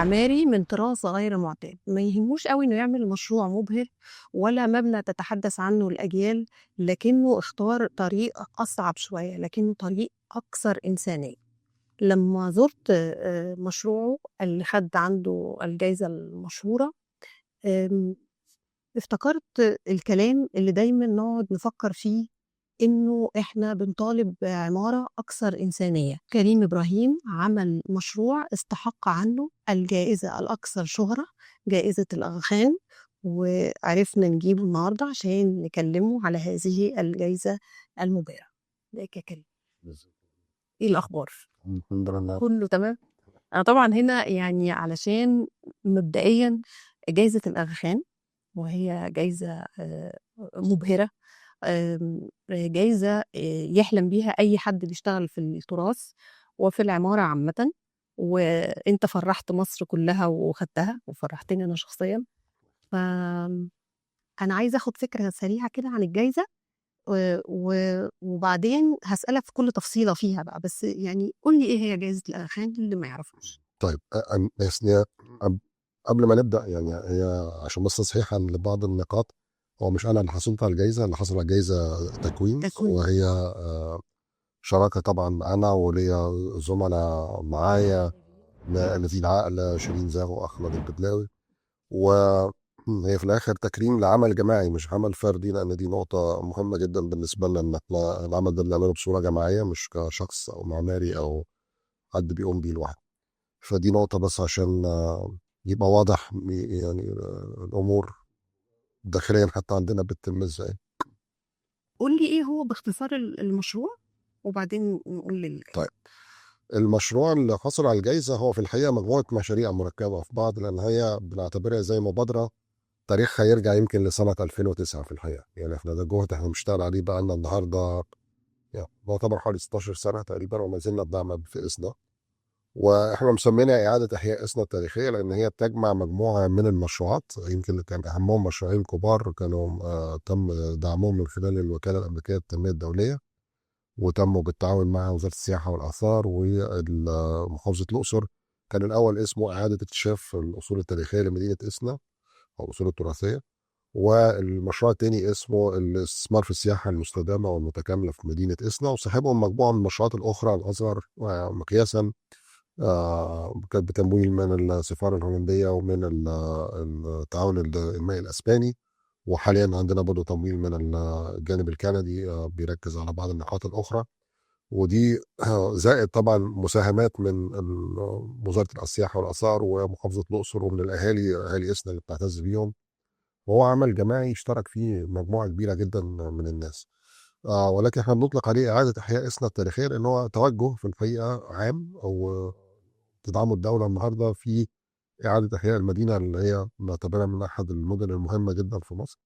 معماري من طراز غير معتاد، ما يهموش قوي انه يعمل مشروع مبهر ولا مبنى تتحدث عنه الاجيال، لكنه اختار طريق اصعب شوية لكنه طريق اكثر انسانيه. لما زرت مشروعه اللي خد عنده الجايزة المشهوره، افتكرت الكلام اللي دايما نقعد نفكر فيه، إنه إحنا بنطالب بعمارة أكثر إنسانية. كريم إبراهيم عمل مشروع استحق عنه الجائزة الأكثر شهرة، جائزة الأغا خان، وعرفنا نجيبه النهاردة عشان نكلمه على هذه الجائزة المبهرة. ازيك يا كريم؟ إيه الأخبار؟ الحمد لله، كله تمام. أنا طبعا هنا يعني علشان مبدئيا جائزة الأغا خان، وهي جايزة مبهرة، جايزة يحلم بيها أي حد بيشتغل في التراث وفي العمارة عامة، وانت فرحت مصر كلها وخدتها وفرحتني أنا شخصيا. فأنا عايزة أخد فكرة سريعة كده عن الجايزة، وبعدين هسألك في كل تفصيلة فيها بقى، بس يعني قول لي إيه هي جايزة الأغا خان اللي ما يعرفوش. طيب، قبل ما نبدأ يعني هي عشان بس تصحيحا لبعض النقاط، هو مش أنا اللي حصلت على الجايزة، اللي حصل على الجايزة تكوين، وهي شراكة طبعا أنا وليا زملاء معايا، نزيل عقل، شيرين زاغو، أحمد البدلاوي، وهي في الآخر تكريم لعمل جماعي مش عمل فردي، لأن دي نقطة مهمة جدا بالنسبة لنا، إن إحنا العمل ده بنعمله بصورة جماعية مش كشخص أو معماري أو حد بيقوم بيه لوحده. فدي نقطة بس عشان يبقى واضح يعني الأمور داخليا حتى عندنا بتتم ازاي. قول لي ايه هو باختصار المشروع وبعدين نقول لل طيب، المشروع اللي حصل على الجايزة هو في الحقيقة مجموعة مشاريع مركبة في بعض، لأن هي بنعتبرها زي مبادرة تاريخها يرجع يمكن لسنة 2009 في الحقيقة. يعني احنا ده جهد احنا بنشتغل عليه بقى لنا النهاردة يعني يعتبر حوالي 16 سنة تقريبا، وما زلنا بنعمل في إسنا، واحنا مسمينها إعادة إحياء إسنا التاريخية، لأن هي بتجمع مجموعة من المشروعات، يمكن كان أهمهم مشروعين كبار كانوا تم دعمهم من خلال الوكالة الأمريكية للتنمية الدولية، وتموا بالتعاون مع وزارة السياحة والآثار ومحافظة الأقصر. كان الأول اسمه إعادة اكتشاف الأصول التاريخية لمدينة إسنا أو الأصول التراثية، والمشروع الثاني اسمه الاستثمار في السياحة المستدامة والمتكاملة في مدينة إسنا، وصاحبهم مجموعة من المشروعات الأخرى الأصغر مقياسا، كانت بتمويل من السفارة الهولندية ومن التعاون المائي الأسباني، وحاليا عندنا برضو تمويل من الجانب الكندي، بيركز على بعض النقاط الأخرى، ودي زائد طبعا مساهمات من وزارة السياحة والآثار ومحافظة الأقصر ومن الأهالي، أهالي إسنا اللي بتعتز بيهم. وهو عمل جماعي اشترك فيه مجموعة كبيرة جدا من الناس، ولكن احنا بنطلق عليه إعادة إحياء إسنا التاريخية لأن هو توجه في الحقيقة عام أو تدعمه الدولة النهاردة في إعادة إحياء المدينة اللي هي نعتبرها من أحد المدن المهمة جدا في مصر،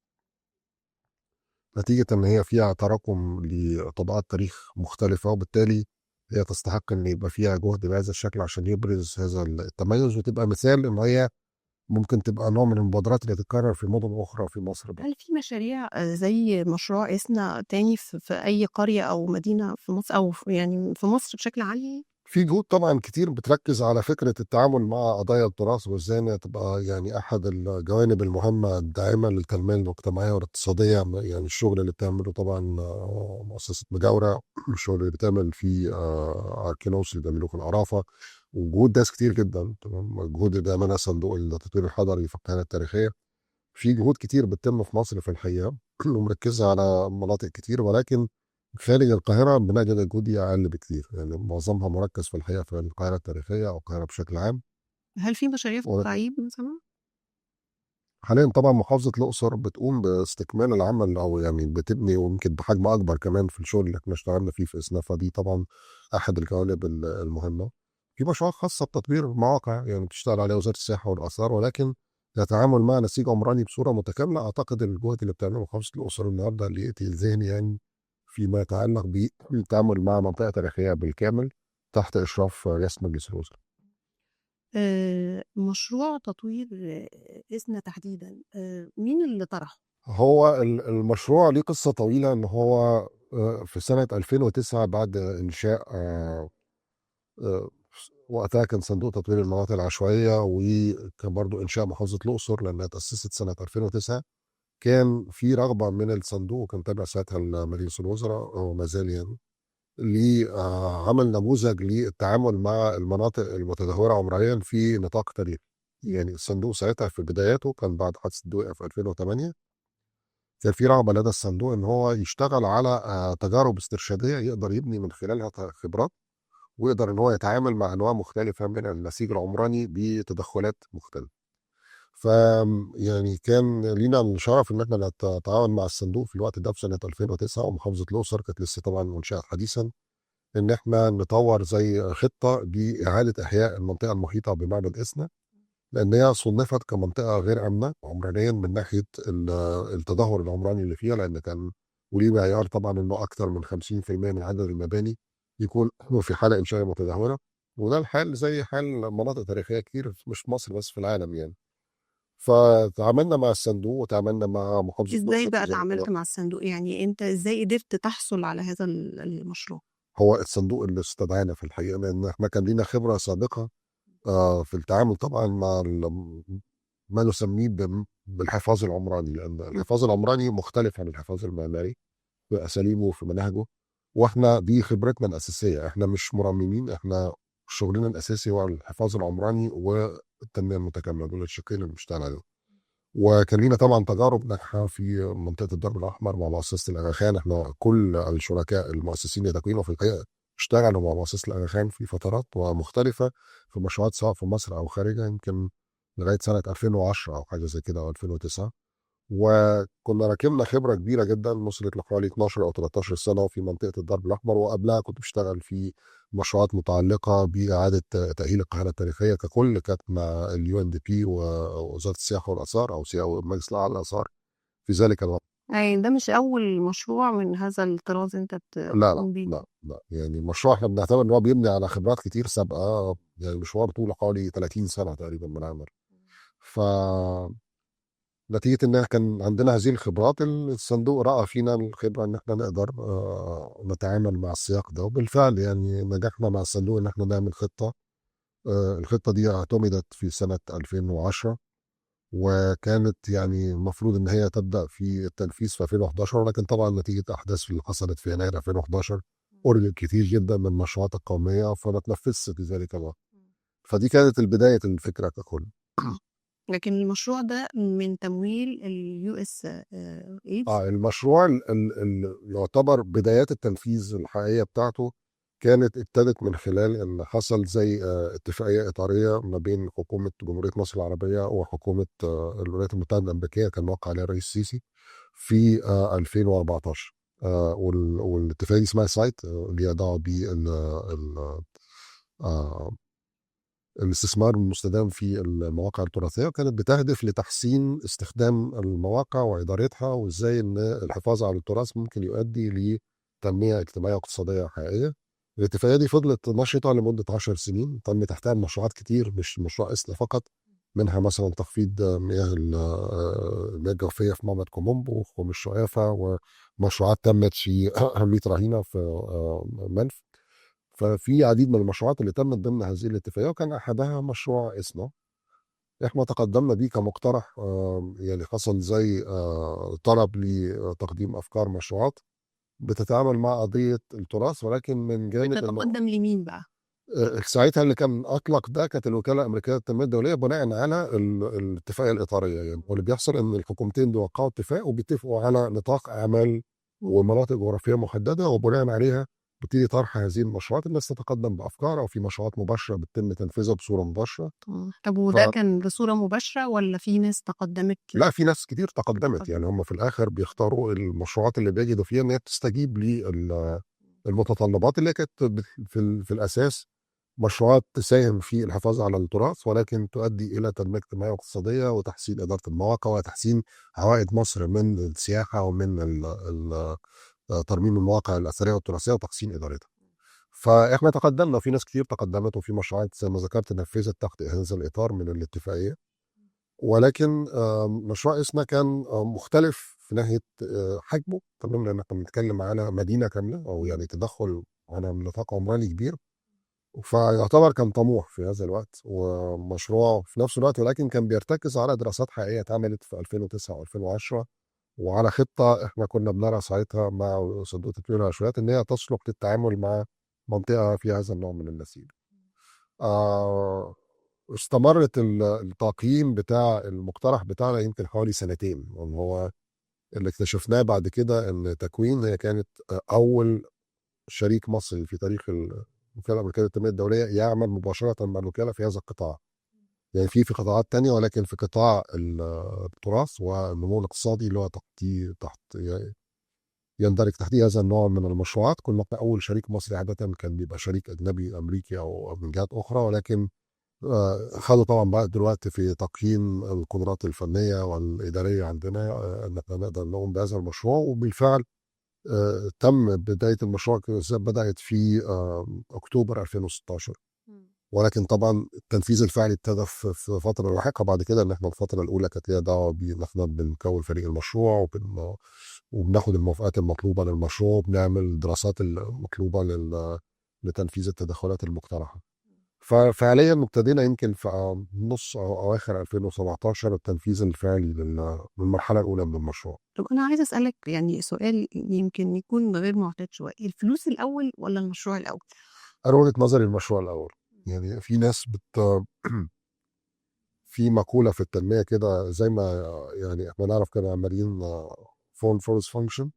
نتيجة إن هي فيها تراكم لطبقات تاريخ مختلفة، وبالتالي هي تستحق إن يبقى فيها جهد بهذا الشكل عشان يبرز هذا التميز، وتبقى مثال إن هي ممكن تبقى نوع من المبادرات اللي تتكرر في مدن أخرى في مصر برضه. هل في مشاريع زي مشروع إسنا تاني في أي قرية أو مدينة في مصر أو في مصر بشكل عام؟ في جهود طبعا كتير بتركز على فكرة التعامل مع قضايا التراث وازاي انها تبقى يعني احد الجوانب المهمة الداعمة للتنمية المجتمعية والاقتصادية. يعني الشغل اللي بتعمله طبعا مؤسسة مجاورة، الشغل اللي بتعمل في أركينوس اللي بيعملوه في القرافة، وجهود ناس كتير جدا، تمام، جهود اللي بيعملها صندوق التطوير الحضري في القاهرة التاريخية. في جهود كتير بتتم في مصر في الحقيقة ومركزة على مناطق كتير، ولكن خارج القاهرة بنجد الجهود دي أقل بكتير، يعني معظمها مركز في الحقيقة في القاهرة التاريخية أو القاهرة بشكل عام. هل في مشاريع في الصعيد مثلا؟ حاليا طبعا محافظة الأقصر بتقوم باستكمال العمل أو يعني بتبني ويمكن بحجم أكبر كمان في الشغل اللي احنا اشتغلنا فيه في إسنا، فدي طبعا أحد الجوانب المهمة. في مشروعات خاصة بتطوير مواقع يعني بتشتغل عليها وزارة السياحة والآثار، ولكن تتعامل مع نسيج عمراني بصورة متكاملة. أعتقد الجهد اللي بتعمله محافظة الأقصر النهاردة اللي يأتي لذهني يعني فيما يتعلق بالتعامل مع منطقة تاريخية بالكامل تحت إشراف رئاسة مجلس الوزراء. مشروع تطوير إسنا تحديدا، مين اللي طرحه؟ هو المشروع ليه قصة طويلة، إن هو في سنة 2009 بعد إنشاء وقتها كان صندوق تطوير المناطق العشوائية، وكان برضو إنشاء محافظة الأقصر لأنها تأسست سنة 2009. كان في رغبة من الصندوق، وكان تابع ساعتها لمجلس الوزراء وما زال يعني، لعمل نموذج للتعامل مع المناطق المتدهورة عمرانيا في نطاق تاريخي. يعني الصندوق ساعتها في بداياته كان بعد حادثة الدويقة في 2008، كان في رغبة لدى الصندوق إن هو يشتغل على تجارب استرشادية يقدر يبني من خلالها خبرات، ويقدر إن هو يتعامل مع أنواع مختلفة من النسيج العمراني بتدخلات مختلفة. ف يعني كان لينا الشرف إن احنا نتعاون مع الصندوق في الوقت ده في سنة 2009، ومحافظة الأقصر كانت لسه طبعا منشأة حديثا، إن احنا نطور زي خطة لإعادة إحياء المنطقة المحيطة بمعبد إسنا، لأن هي صنفت كمنطقة غير آمنة عمرانيا من ناحية التدهور العمراني اللي فيها، لأن كان وليه معيار طبعا إنه أكثر من 50% من عدد المباني يكون في حالة إنشائية متدهورة، وده الحال زي حال مناطق تاريخية كتير مش في مصر بس، في العالم يعني. فتعاملنا مع الصندوق وتعاملنا مع محافظة ازاي بقى تعاملت مع الصندوق؟ يعني انت ازاي قدرت تحصل على هذا المشروع؟ هو الصندوق اللي استدعانا في الحقيقة، لأن احنا كان لينا خبرة سابقة في التعامل طبعا مع ما نسميه بالحفاظ العمراني، لأن الحفاظ العمراني مختلف عن الحفاظ المعماري في أساليبه وفي مناهجه، واحنا دي خبرتنا الأساسية. احنا مش مرممين، احنا شغلنا الأساسي هو الحفاظ العمراني والتنمية المتكاملة، دول الشقين اللي بنشتغل عليهم. وكان لينا طبعا تجارب ناجحة في منطقة الدرب الأحمر مع مؤسسة الأغاخان. احنا كل الشركاء المؤسسين لتكوينه في الحقيقة اشتغلوا مع مؤسسة الأغاخان في فترات مختلفة في مشروعات سواء في مصر أو خارجها، يمكن لغاية سنة 2010 أو حاجة زي كده أو 2009. وكنا راكمنا خبرة كبيرة جدا وصلت لحوالي 12 أو 13 سنة في منطقة الدرب الأحمر، وقبلها كنت بشتغل في مشروعات متعلقة بإعادة تأهيل القاهرة التاريخية ككل، كانت مع UNDP ووزارة السياحة والآثار أو المجلس الأعلى للآثار في ذلك الوقت. يعني ده مش أول مشروع من هذا الطراز أنت لا لا لا لا، يعني مشروع احنا بنعتبر إن هو بيبني على خبرات كتير سابقة، يعني مشوار طوله حوالي 30 سنة تقريبا من العمل. ف نتيجة إن كان عندنا هذه الخبرات، الصندوق رأى فينا الخبرة إن إحنا نقدر نتعامل مع السياق ده، وبالفعل يعني نجحنا مع الصندوق إن إحنا نعمل خطة. الخطة دي اعتمدت في سنة 2010، وكانت يعني المفروض إن هي تبدأ في التنفيذ في 2011، ولكن طبعا نتيجة أحداث اللي حصلت في يناير 2011 أرجل كتير جدا من المشروعات القومية فما تنفذش في ذلك الوقت. فدي كانت البداية الفكرة ككل. لكن المشروع ده من تمويل ال USAID. المشروع ال يعتبر بدايات التنفيذ الحقيقية بتاعته كانت ابتدت من خلال ان حصل زي اتفاقية إطارية ما بين حكومة جمهورية مصر العربية وحكومة الولايات المتحدة الأمريكية، كان موقع عليها الرئيس السيسي في 2014. والاتفاقية دي اسمها SITE، اللي هي دعوة بال الاستثمار المستدام في المواقع التراثية، وكانت بتهدف لتحسين استخدام المواقع وإدارتها، وإزاي إن الحفاظ على التراث ممكن يؤدي لتنمية اجتماعية واقتصادية حقيقية. الاتفاقية دي فضلت نشطة لمدة 10 سنين، تم تحتها مشروعات كتير مش مشروع إسنا فقط، منها مثلا تخفيض مياه الجوفية في معبد كوم أمبو وخوم الشقافة، ومشروعات تمت في ميت رهينة في منف. ففي عديد من المشروعات اللي تمت ضمن هذه الاتفاقية، وكان أحدها مشروع إسنا. احنا تقدمنا بيه كمقترح، يعني حصل زي طلب لتقديم أفكار مشروعات بتتعامل مع قضية التراث، ولكن من جانب بتتقدم لمين بقى؟ ساعتها اللي كان أطلق ده كانت الوكالة الأمريكية للتنمية الدولية بناء على الاتفاقية الإطارية. يعني واللي بيحصل إن الحكومتين دول وقعوا اتفاق وبيتفقوا على نطاق أعمال ومناطق جغرافية محددة، وبناء عليها بتبتدي طرح هذه المشروعات، الناس تتقدم بأفكار، أو في مشروعات مباشرة بتتم تنفيذها بصورة مباشرة. طب وده كان بصورة مباشرة ولا في ناس تقدمت؟ لا، في ناس كتير تقدمت. يعني هم في الآخر بيختاروا المشروعات اللي بيجدوا فيها إن هي بتستجيب للمتطلبات اللي كانت في الأساس مشروعات تساهم في الحفاظ على التراث، ولكن تؤدي إلى تنمية اجتماعية واقتصادية وتحسين إدارة المواقع وتحسين عوائد مصر من السياحة ومن ترميم المواقع الأثرية والتراثية وتحسين إدارتها. فإحنا تقدمنا، وفي ناس كتير تقدمت، وفي مشروعات زي ما ذكرت نفذت تحت هذا الإطار من الاتفاقية. ولكن مشروع إسنا كان مختلف في ناحية حجمه، تمام، لأن احنا بنتكلم على مدينة كاملة، أو يعني تدخل على نطاق عمراني كبير، فيعتبر كان طموح في هذا الوقت ومشروع في نفس الوقت، ولكن كان بيرتكز على دراسات حقيقية اتعملت في 2009 و2010، وعلى خطة احنا كنا بنرى ساعتها مع صندوق تطوير العشوائيات ان هي تصلح للتعامل مع منطقة فيها هذا النوع من النسيج. استمرت التقييم بتاع المقترح بتاعنا يمكن حوالي سنتين، وهو اللي اكتشفناه بعد كده ان تكوين هي كانت اول شريك مصري في تاريخ الوكالة الامريكية للتنمية الدولية يعمل مباشرة مع الوكالة في هذا القطاع. يعني في قطاعات تانية، ولكن في قطاع التراث والنمو الاقتصادي اللي هو تحت يندرج تحتيه هذا النوع من المشروعات، كنا احنا اول شريك مصري. عادة كان بيبقى شريك اجنبي امريكي او من جهات اخرى، ولكن خدوا طبعا بقى دلوقتي في تقييم القدرات الفنية والادارية عندنا ان احنا نقدر نقوم بهذا المشروع. وبالفعل تم بداية المشروع، بدات في اكتوبر 2016، ولكن طبعا التنفيذ الفعلي ابتدى في فترة لاحقة بعد كده. ان احنا الفترة الاولى كانت ليها دعوه بان احنا بنكون فريق المشروع وبناخد الموافقات المطلوبة للمشروع، وبنعمل الدراسات المطلوبة لتنفيذ التدخلات المقترحة. ففعليا ابتدينا يمكن في نص او اواخر 2017 التنفيذ الفعلي للمرحلة الاولى من المشروع. طب انا عايزه اسالك يعني سؤال يمكن يكون غير معتاد شوية، الفلوس الاول ولا المشروع الاول؟ انا وجهه نظري المشروع الاول. يعني في ناس في مقولة في التنمية كده، زي ما يعني احنا نعرف كده عمالين form follows function،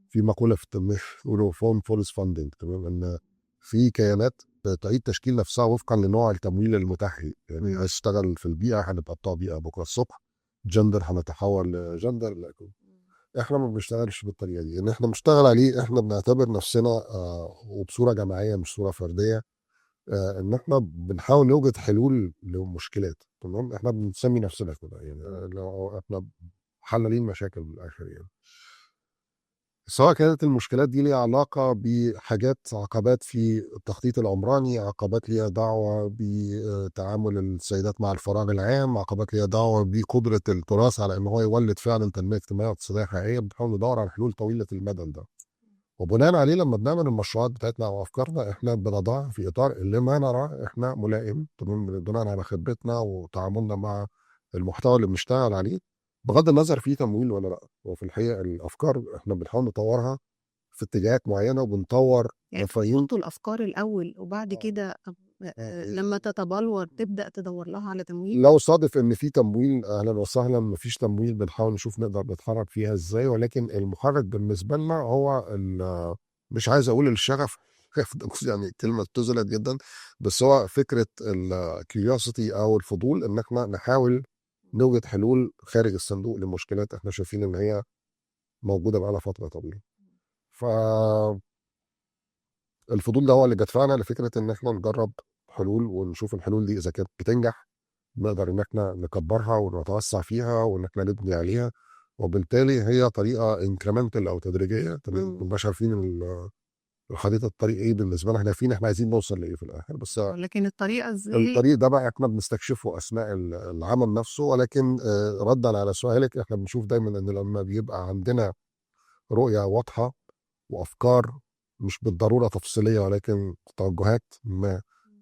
في مقولة في التنمية يقولوا form follows funding، تمام؟ ان في كيانات تعيد تشكيل نفسها وفقا لنوع التمويل المتاح. يعني عايز تشتغل في البيئه، هنبقى بتوع بيئة بكره الصبح، جندر هنتحول لجندر. لا، احنا ما بنشتغلش بالطريقة دي. ان احنا بنشتغل عليه، احنا بنعتبر نفسنا وبصورة جماعية مش صوره فردية ان احنا بنحاول نوجد حلول لمشكلات، تمام؟ احنا بنسمي نفسنا كده، يعني لو احنا حلالين مشاكل بالاخر، يعني سواء كانت المشكلات دي ليها علاقة بحاجات عقبات في التخطيط العمراني، عقبات ليها دعوة بتعامل السيدات مع الفراغ العام، عقبات ليها دعوة بقدرة التراث على ان هو يولد فعلا تنمية اجتماعية واقتصادية حقيقية، بنحاول ندور على حلول طويلة المدى ده. وبناء عليه لما بنعمل المشروعات بتاعتنا او افكارنا، احنا بنضعها في اطار اللي ما نراه احنا ملائم، تمام؟ بناء على خبرتنا وتعاملنا مع المحتوى اللي بنشتغل عليه، بغض النظر فيه تمويل ولا لا. وفي الحقيقة الافكار احنا بنحاول نطورها في اتجاهات معينة وبنطور يعني مفاهيم. تحطوا الافكار الاول وبعد كده لما تتبلور تبدا تدور لها على تمويل؟ لو صادف ان في تمويل اهلا وسهلا، ما فيش تمويل بنحاول نشوف نقدر نتحرك فيها ازاي. ولكن المحرك بالنسبة لنا هو مش عايز اقول الشغف، يعني كلمة ابتذلت جدا، بس هو فكرة ال curiosity او الفضول ان احنا نحاول نوجد حلول خارج الصندوق لمشكلات احنا شايفين ان هي موجودة بقالها فترة طويله. ف الفضول ده هو اللي بيدفعنا لفكرة ان احنا نجرب حلول ونشوف الحلول دي اذا كانت بتنجح نقدر ان احنا نكبرها ونتوسع فيها وان احنا نبني عليها. وبالتالي هي طريقه incremental او تدريجيه، تمام؟ ما بنبقاش عارفين خريطة الطريق ايه بالنسبة لنا، احنا عارفين احنا عايزين نوصل لايه في الاخر، بس لكن الطريقة ازاي؟ الطريق ده بقى احنا بنستكشفه اثناء العمل نفسه. ولكن ردا على سؤالك، احنا بنشوف دايما ان لما بيبقى عندنا رؤية واضحة وافكار مش بالضرورة تفصيلية ولكن توجهات ما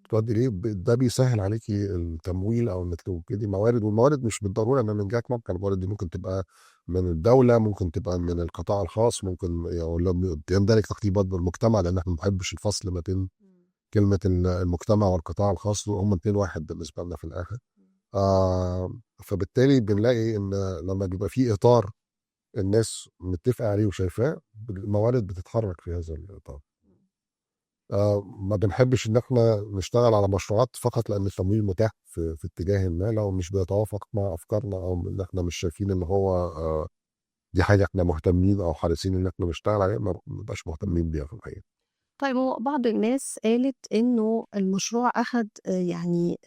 تودي ليه، ده بيسهل عليكي التمويل او انك توجدي موارد. والموارد مش بالضرورة انها من جهات ممكن، الموارد دي ممكن تبقى من الدوله، ممكن تبقى من القطاع الخاص، ممكن يعني يندرج تحتيه برضه المجتمع، لان احنا ما بنحبش الفصل ما بين كلمة المجتمع والقطاع الخاص، هم الاثنين واحد بالنسبة لنا في الاخر. فبالتالي بنلاقي ان لما بيبقى في اطار الناس متفقه عليه وشايفاه، الموارد بتتحرك في هذا الاطار. ما بنحبش ان احنا نشتغل على مشروعات فقط لان التمويل متاح في اتجاه ما، لو مش بيتوافق مع افكارنا او ان احنا مش شايفين ان هو دي حاجة احنا مهتمين او حريصين ان احنا نشتغل عليها، ما بنبقاش مهتمين بيها في الحقيقة. طيب، هو بعض الناس قالت انه المشروع اخذ يعني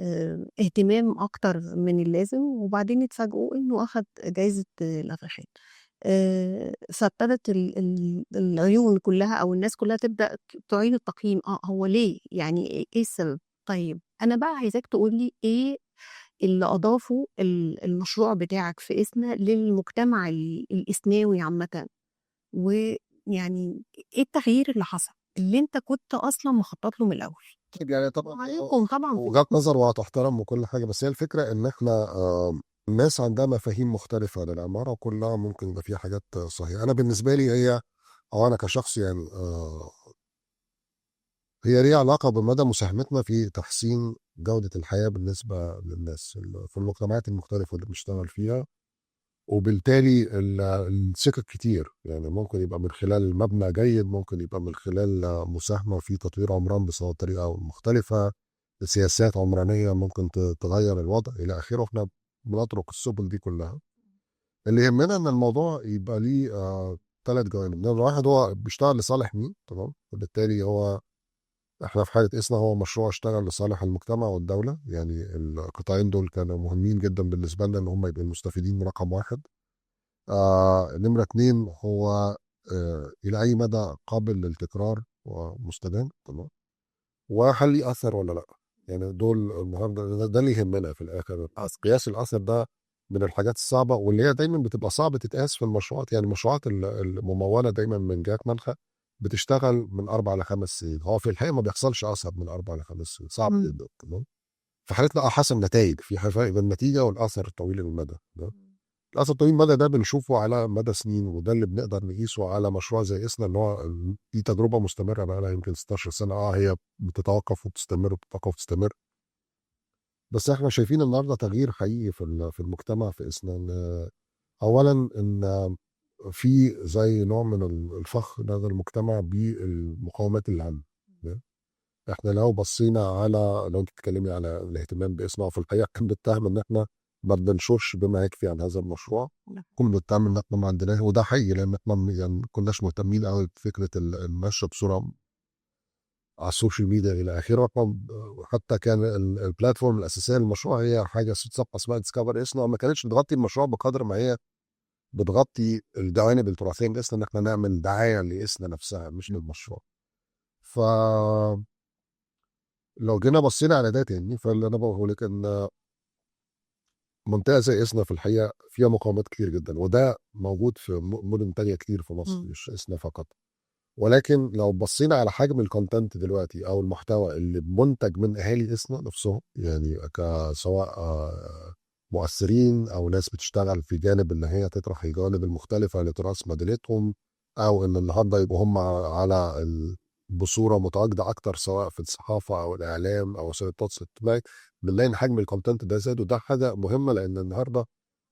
اهتمام اكتر من اللازم، وبعدين اتفاجئوا انه اخذ جايزة الاغاخان، فابتدت العيون كلها او الناس كلها تبدا تعيد التقييم، هو ليه؟ يعني ايه السبب؟ طيب انا بقى عايزاك تقول لي ايه اللي اضافه المشروع بتاعك في إسنا للمجتمع الإسناوي عامة، ويعني ايه التغيير اللي حصل اللي انت كنت اصلا مخطط له من الاول؟ يعني طبعا عليكم طبعا وجهات نظر وهتحترم وكل حاجة، بس هي الفكرة ان احنا الناس عندها مفاهيم مختلفة للعماره، وكلها ممكن يبقى فيها حاجات صحيحه. انا بالنسبة لي هي، او انا كشخص يعني، هي ليها علاقة بمدى مساهمتنا في تحسين جوده الحياة بالنسبة للناس في المجتمعات المختلفة اللي بنشتغل فيها. وبالتالي السكك كتير، يعني ممكن يبقى من خلال مبنى جيد، ممكن يبقى من خلال مساهمة في تطوير عمران بطريقة مختلفة، سياسات عمرانية ممكن تغير الوضع إلى آخره. احنا بنطرق السبل دي كلها. اللي يهمنا إن الموضوع يبقى ليه 3 جوانب. نمرة واحد، هو بيشتغل لصالح مين، تمام؟ وبالتالي هو احنا في حالة إسنا هو مشروع اشتغل لصالح المجتمع والدولة، يعني القطاعين دول كانوا مهمين جدا بالنسبة لنا ان هم يبقوا المستفيدين رقم 1. نمرة 2، هو إلى أي مدى قابل للتكرار ومستدام، تمام؟ وهل ليه أثر ولا لأ؟ يعني دول النهارده ده اللي يهمنا في الآخر. قياس الأثر ده من الحاجات الصعبة، واللي هي دايما بتبقى صعبة تتقاس في المشروعات. يعني المشروعات الممولة دايما من جهات منخا بتشتغل من 4 ل5 سنين، هو في الحقيقة ما بيحصلش أثر من 4 ل5 سنين، صعب جدا، تمام؟ في حالتنا حسب نتائج، في فرق بين النتيجة والأثر الطويل المدى. الأثر الطويل المدى ده بنشوفه على مدى سنين، وده اللي بنقدر نقيسه على مشروع زي إسنا، اللي هو دي تجربة مستمرة بقى لها يمكن 16 سنة. هي بتتوقف وبتستمر وبتتوقف وبتستمر، بس احنا شايفين النهارده تغيير حقيقي في المجتمع في إسنا. إن أولاً إن في زي نوع من الفخر لهذا المجتمع بالمقاومات اللي عنده. احنا لو بصينا على، لو انت بتتكلمي على الاهتمام بإسنا، في الحقيقة كان بيتهم ان احنا ما بننشرش بما يكفي عن هذا المشروع، كنا بنتهم ان احنا ما عندناش، وده حقيقي لان احنا ما كناش مهتمين قوي بفكره النشر بصورة على ال social media الى اخره. حتى كان ال platform الاساسية للمشروع هي حاجة صفحة اسمها Discover إسنا، ما كانتش بتغطي المشروع بقدر ما هي بتغطي الجوانب التراثية لإسنا، ان احنا نعمل دعاية لإسنا نفسها مش للمشروع. ف لو جينا بصينا على ده تاني، فاللي انا بقوله لك ان منطقة زي إسنا في الحقيقة فيها مقاومات كتير جدا، وده موجود في مدن تانية كتير في مصر، مش إسنا فقط. ولكن لو بصينا على حجم ال content دلوقتي او المحتوى اللي منتج من اهالي إسنا نفسهم، يعني سواء مؤثرين او ناس بتشتغل في جانب ان هي تطرح الجوانب المختلفة لتراث مدينتهم، او ان النهارده يبقوا هم على بصورة متواجدة اكتر سواء في الصحافة او الاعلام او وسائل التواصل الاجتماعي، بنلاقي ان حجم ال content ده زاد. وده حاجة مهمة، لان النهارده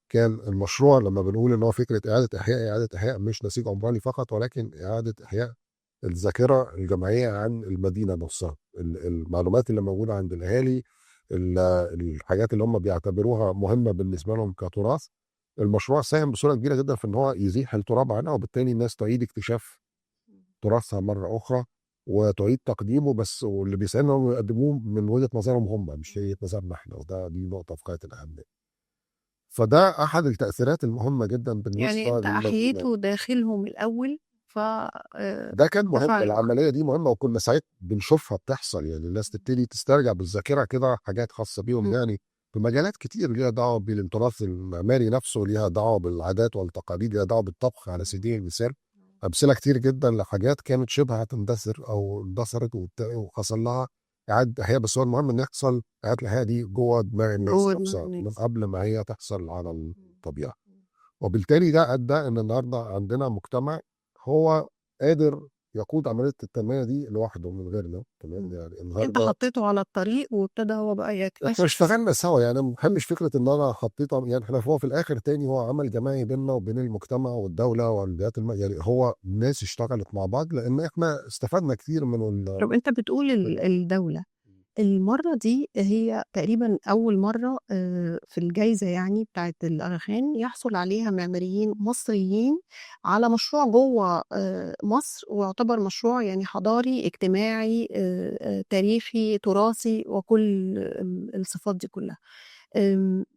كان المشروع لما بنقول ان هو فكرة اعاده احياء، اعاده احياء مش نسيج عمراني فقط، ولكن اعاده احياء الذاكرة الجماعية عن المدينة نفسها، المعلومات اللي موجودة عند الاهالي، الحاجات اللي هم بيعتبروها مهمة بالنسبة لهم كتراث. المشروع ساهم بصورة كبيرة جدا في ان هو يزيح التراب عنها، وبالتالي الناس تعيد اكتشاف تراثها مرة اخرى وتعيد تقديمه، بس واللي بيساعدنا هم يقدموه من وجهه نظرهم هم، مش وجهه نظرنا احنا، وده دي نقطة في غاية الاهمية. فده احد التاثيرات المهمة جدا بالنسبة يعني انت احييته داخلهم الاول، ف ده كان مهم، العملية دي مهمة، وكنا ساعات بنشوفها بتحصل، يعني الناس تبتدي تسترجع بالذاكرة كده حاجات خاصة بيهم، يعني في مجالات كتير ليها دعوه بالتراث المعماري نفسه، ليها دعوه بالعادات والتقاليد، ليها دعوه بالطبخ على سبيل المثال. امثلة كتير جدا لحاجات كانت شبه هتندثر او اندثرت وحصل لها اعاده احياء، بس هو المهم ان يحصل اعاده الاحياء دي جوه دماغ الناس نفسها من قبل ما هي تحصل على الطبيعة. وبالتالي ده ادى ان النهارده عندنا مجتمع هو قادر يقود عملية التنمية دي لوحده من غيرنا، تمام؟ يعني النهارده انت حطيته على الطريق وابتدى هو بقى يكتشف. احنا اشتغلنا سوا، يعني ما بحبش فكرة ان انا حطيته، يعني احنا هو في الاخر تاني هو عمل جماعي بيننا وبين المجتمع والدولة والجهات يعني هو الناس اشتغلت مع بعض، لان احنا استفدنا كتير من طب انت بتقول الدولة المرة دي هي تقريبا أول مرة في الجايزة يعني بتاعت الأغاخان يحصل عليها معماريين مصريين على مشروع جوه مصر، ويعتبر مشروع يعني حضاري اجتماعي تاريخي تراثي وكل الصفات دي كلها،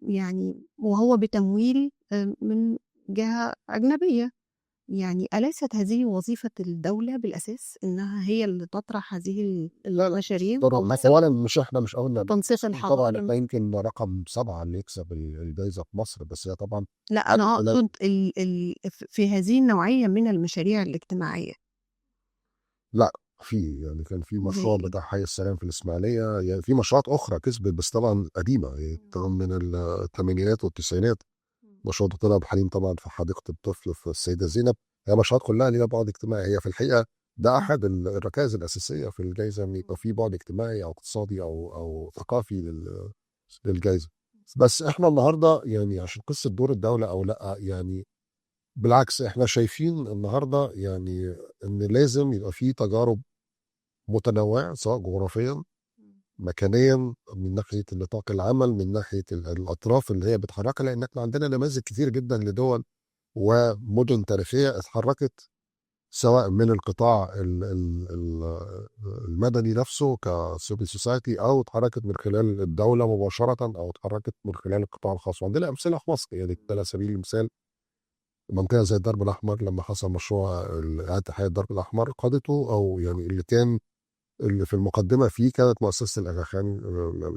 يعني وهو بتمويل من جهة أجنبية. يعني أليست هذه وظيفة الدولة بالأساس إنها هي اللي تطرح هذه المشاريع؟ أولا مش إحنا مش أولنا تنسيق الحضارة طبعا، إحنا يمكن رقم 7 اللي يكسب الجايزة في مصر، بس هي طبعا لا أنا أقصد في هذه النوعية من المشاريع الاجتماعية. لا في يعني كان في زي مشروع إيه؟ بتاع حي السلام في الإسماعيلية، يعني في مشروعات أخرى كسبت بس طبعا قديمة، يعني طبعا من الثمانينات والتسعينات. مشروع دكتور عبد الحليم طبعا في حديقة الطفل في السيدة زينب، هي مشروعات كلها ليها بعد اجتماعي. هي في الحقيقة ده أحد الركائز الأساسية في الجائزة، إن يبقى في بعد اجتماعي أو اقتصادي أو ثقافي للجائزة. بس إحنا النهاردة يعني عشان قصة دور الدولة أو لأ، يعني بالعكس إحنا شايفين النهاردة يعني إن لازم يبقى في تجارب متنوعة، سواء جغرافيا، مكانيا، من ناحية نطاق العمل، من ناحية الأطراف اللي هي بتحركها، لأن إحنا عندنا نماذج كتير جدا لدول ومدن تاريخية اتحركت، سواء من القطاع المدني نفسه ك civil society، أو اتحركت من خلال الدولة مباشرة، أو اتحركت من خلال القطاع الخاص. وعندنا أمثلة في مصر، يعني على سبيل المثال منطقة زي الدرب الأحمر، لما حصل مشروع إعادة حياة الدرب الأحمر، قادته أو يعني اللي كان اللي في المقدمة فيه كانت مؤسسة الأغاخان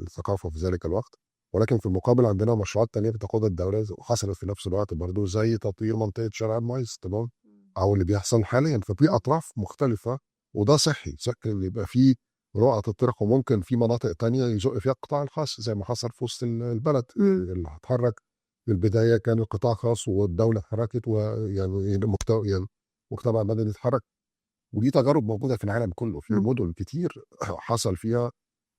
للثقافة في ذلك الوقت. ولكن في المقابل عندنا مشروعات تانية بتقودها الدولة وحصلت في نفس الوقت برضو، زي تطوير منطقة شارع المعز، تمام، أو اللي بيحصل حاليا. ففي أطراف مختلفة، وده صحي إن يبقى في رؤى تطرح، وممكن في مناطق تانية يزق فيها القطاع الخاص زي ما حصل في وسط البلد. اللي هتحرك في البداية كان القطاع خاص والدولة اتحركت، ويعني مجتمع مدني اتحرك. ودي تجارب موجودة في العالم كله، في مدن كتير حصل فيها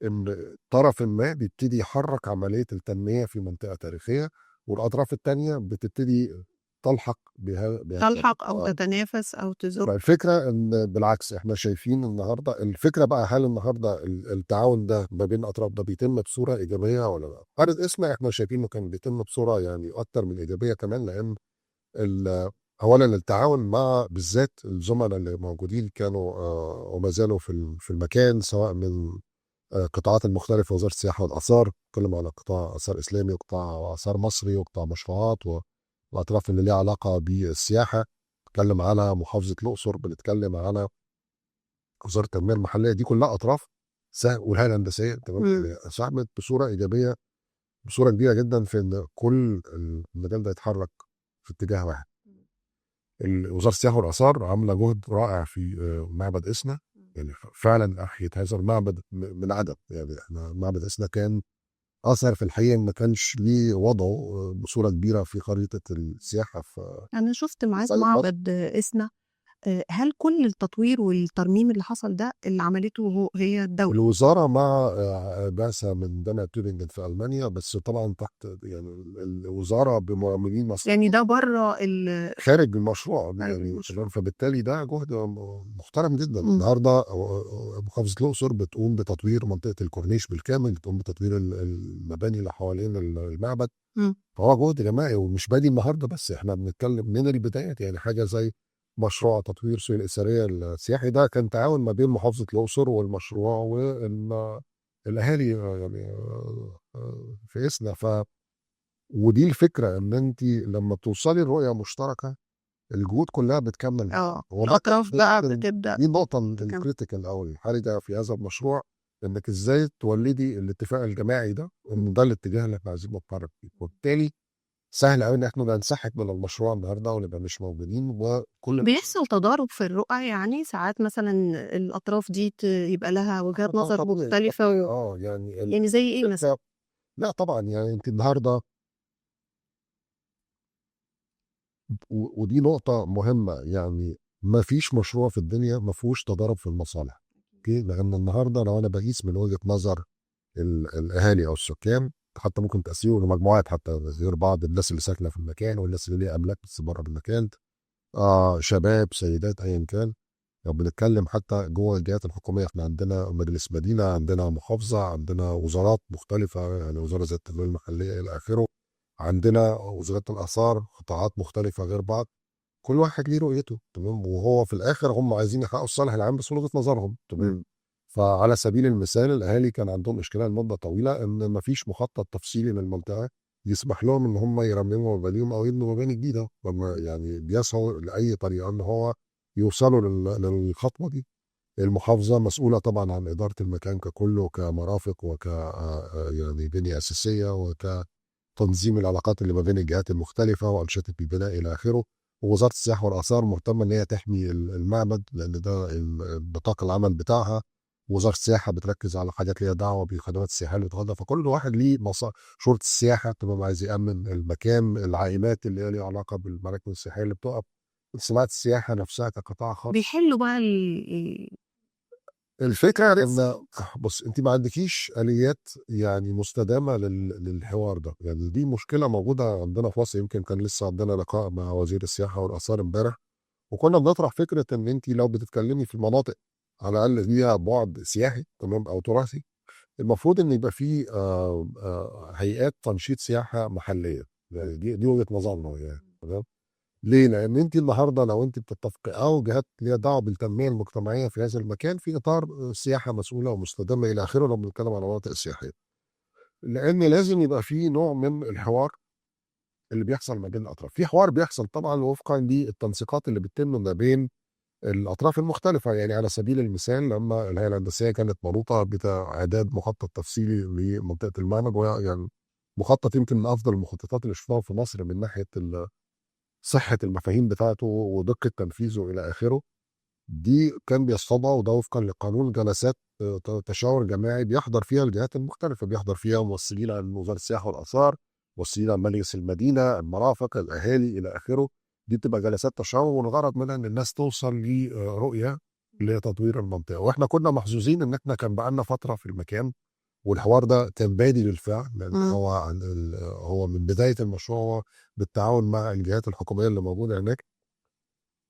إن طرف ما بيبتدي يحرك عملية التنمية في منطقة تاريخية، والأطراف التانية بتبتدي تلحق بها تلحق أو تتنافس أو تزق. الفكرة إن بالعكس إحنا شايفين النهاردة الفكرة بقى، هل النهاردة التعاون ده ما بين الأطراف ده بيتم بصورة إيجابية ولا لا؟ عرض اسمه إحنا شايفين إنه كان بيتم بصورة يعني أكتر من إيجابية كمان، لأن أولاً التعاون مع بالذات الزملاء اللي موجودين كانوا وما زالوا في المكان، سواء من قطاعات المختلفة، وزارة السياحة والآثار، بنتكلم على قطاع آثار إسلامي وقطاع آثار مصري وقطاع مشروعات والأطراف اللي ليها علاقة بالسياحة، بنتكلم على محافظة الأقصر، بنتكلم على وزارة التنمية المحلية، دي كلها أطراف والهيئة الهندسية، تمام، ساهمت بصورة إيجابية بصورة كبيرة جدا في إن كل المجال ده يتحرك في اتجاه واحد. وزارة السياحة والآثار عاملة جهد رائع في معبد إسنا، يعني فعلا أحيت هذا المعبد من عدم. يعني احنا معبد إسنا كان أثر في الحقيقة ما كانش ليه وضعه بصورة كبيرة في خريطة السياحة. في أنا شفت معاك معبد إسنا، هل كل التطوير والترميم اللي حصل ده اللي عملته هي الدولة؟ الوزارة مع بعثة من جامعة تورينجن في ألمانيا، بس طبعا تحت يعني الوزارة بمرممين مصر، يعني ده بره خارج المشروع يعني، فبالتالي ده جهد محترم جدا. النهارده محافظة الأقصر بتقوم بتطوير منطقة الكورنيش بالكامل، بتقوم بتطوير المباني اللي حوالين المعبد. فهو جهد جماعي ومش بادي النهارده، بس احنا بنتكلم من البدايات. يعني حاجة زي مشروع تطوير سوق الإثرية السياحي ده كان تعاون ما بين محافظة الأقصر والمشروع والأهالي يعني في إسنا. ودي الفكرة، إن أنت لما توصلي لرؤية مشتركة الجهود كلها بتكمل. الأطراف بقى بتبدأ. دي النقطة الكريتيكال أو الحرجة في هذا المشروع، إنك إزاي تولدي الاتفاق الجماعي ده، إن ده الاتجاه اللي إحنا عايزين نتحرك فيه. وبالتالي سهل قوي ان احنا ننسحب من المشروع النهارده ونبقى مش موجودين. وكل بيحصل تضارب في الرؤى، يعني ساعات مثلا الاطراف دي يبقى لها وجهات نظر مختلفة يعني يعني زي ايه مثلا؟ لا طبعا يعني انت النهارده، ودي نقطة مهمة، يعني ما فيش مشروع في الدنيا ما فيهوش تضارب في المصالح. okay، لان النهارده لو انا بقيس من وجهه نظر الاهالي او السكان، حتى ممكن تقسيمه لمجموعات، حتى غير بعض الناس اللي ساكنة في المكان والناس اللي ليها املاك بس بره المكان، شباب، سيدات، ايا كان. لو بنتكلم حتى جوه الجهات الحكومية، احنا عندنا مجلس مدينة، عندنا محافظة، عندنا وزارات مختلفة، يعني وزارة زي التنمية المحلية الى اخره، عندنا وزارة الاثار، قطاعات مختلفة غير بعض، كل واحد ليه رؤيته، تمام، وهو في الاخر هم عايزين يحققوا الصالح العام بس وجهه نظرهم، تمام. فعلى سبيل المثال الاهالي كان عندهم اشكالية لمدة طويلة ان مفيش مخطط تفصيلي للمنطقة يسمح لهم ان هم يرمموا مبانيهم او يبنوا مباني جديدة، يعني بيسعوا لاي طريقه ان هو يوصلوا للخطوة دي. المحافظة مسؤولة طبعا عن ادارة المكان ككله، كمرافق وك يعني بنيه اساسية وكتنظيم العلاقات اللي ما بين الجهات المختلفة وانشطه البناء الى اخره. ووزارة السياحة والاثار مهتمة ان هي تحمي المعبد لان ده نطاق العمل بتاعها. وزارة السياحة بتركز على حاجات ليها دعوه بخدمات السياحة اللي بتقدم، فكل واحد ليه شرطه السياحة تمام عايز يامن المكان، العائلات اللي هي ليها علاقة بالمراكز السياحية اللي بتقف، صناعة السياحة نفسها كقطاع خاص. بيحلوا بقى الفكرة ان بص، انت ما عندكيش اليات يعني مستدامة للحوار ده. يعني دي مشكلة موجودة عندنا في مصر. يمكن كان لسه عندنا لقاء مع وزير السياحة والاثار امبارح، وكنا بنطرح فكرة ان انت لو بتتكلمي في المناطق على الاقل ليها بعد سياحي تمام او تراثي، المفروض ان يبقى في هيئات تنشيط سياحة محليه. يعني دي وجهه نظرنا يعني تمام. ليه؟ لان انت النهارده لو انت بتتفقي او جهات ليها دعوه بالتنميه المجتمعية في هذا المكان في اطار سياحة مسؤولة ومستدامه الى اخره، لو بنتكلم على مناطق سياحية، لان لازم يبقى في نوع من الحوار اللي بيحصل ما بين الاطراف. في حوار بيحصل طبعا وفقا للتنسيقات اللي بتتم ما بين الاطراف المختلفة. يعني على سبيل المثال لما الهيئة الهندسية كانت مربوطة باعداد مخطط تفصيلي لمنطقه المعبد، وهي يعني مخطط يمكن من افضل المخططات اللي شفناها في مصر من ناحية صحة المفاهيم بتاعته ودقة تنفيذه الى اخره. دي كان بيصطبها، وده وفقا لقانون جلسات تشاور جماعي بيحضر فيها الجهات المختلفة، بيحضر فيها ممثلين عن وزارة السياحة والاثار، ممثلين عن مجلس المدينة، المرافق، الاهالي الى اخره. دي بتبقى جلسات تشاور، والغرض منها ان الناس توصل لرؤية لتطوير المنطقة. واحنا كنا محظوظين ان احنا كان بقالنا فترة في المكان، والحوار ده كان بادي بالفعل، لان هو من بداية المشروع بالتعاون مع الجهات الحكومية اللي موجودة هناك.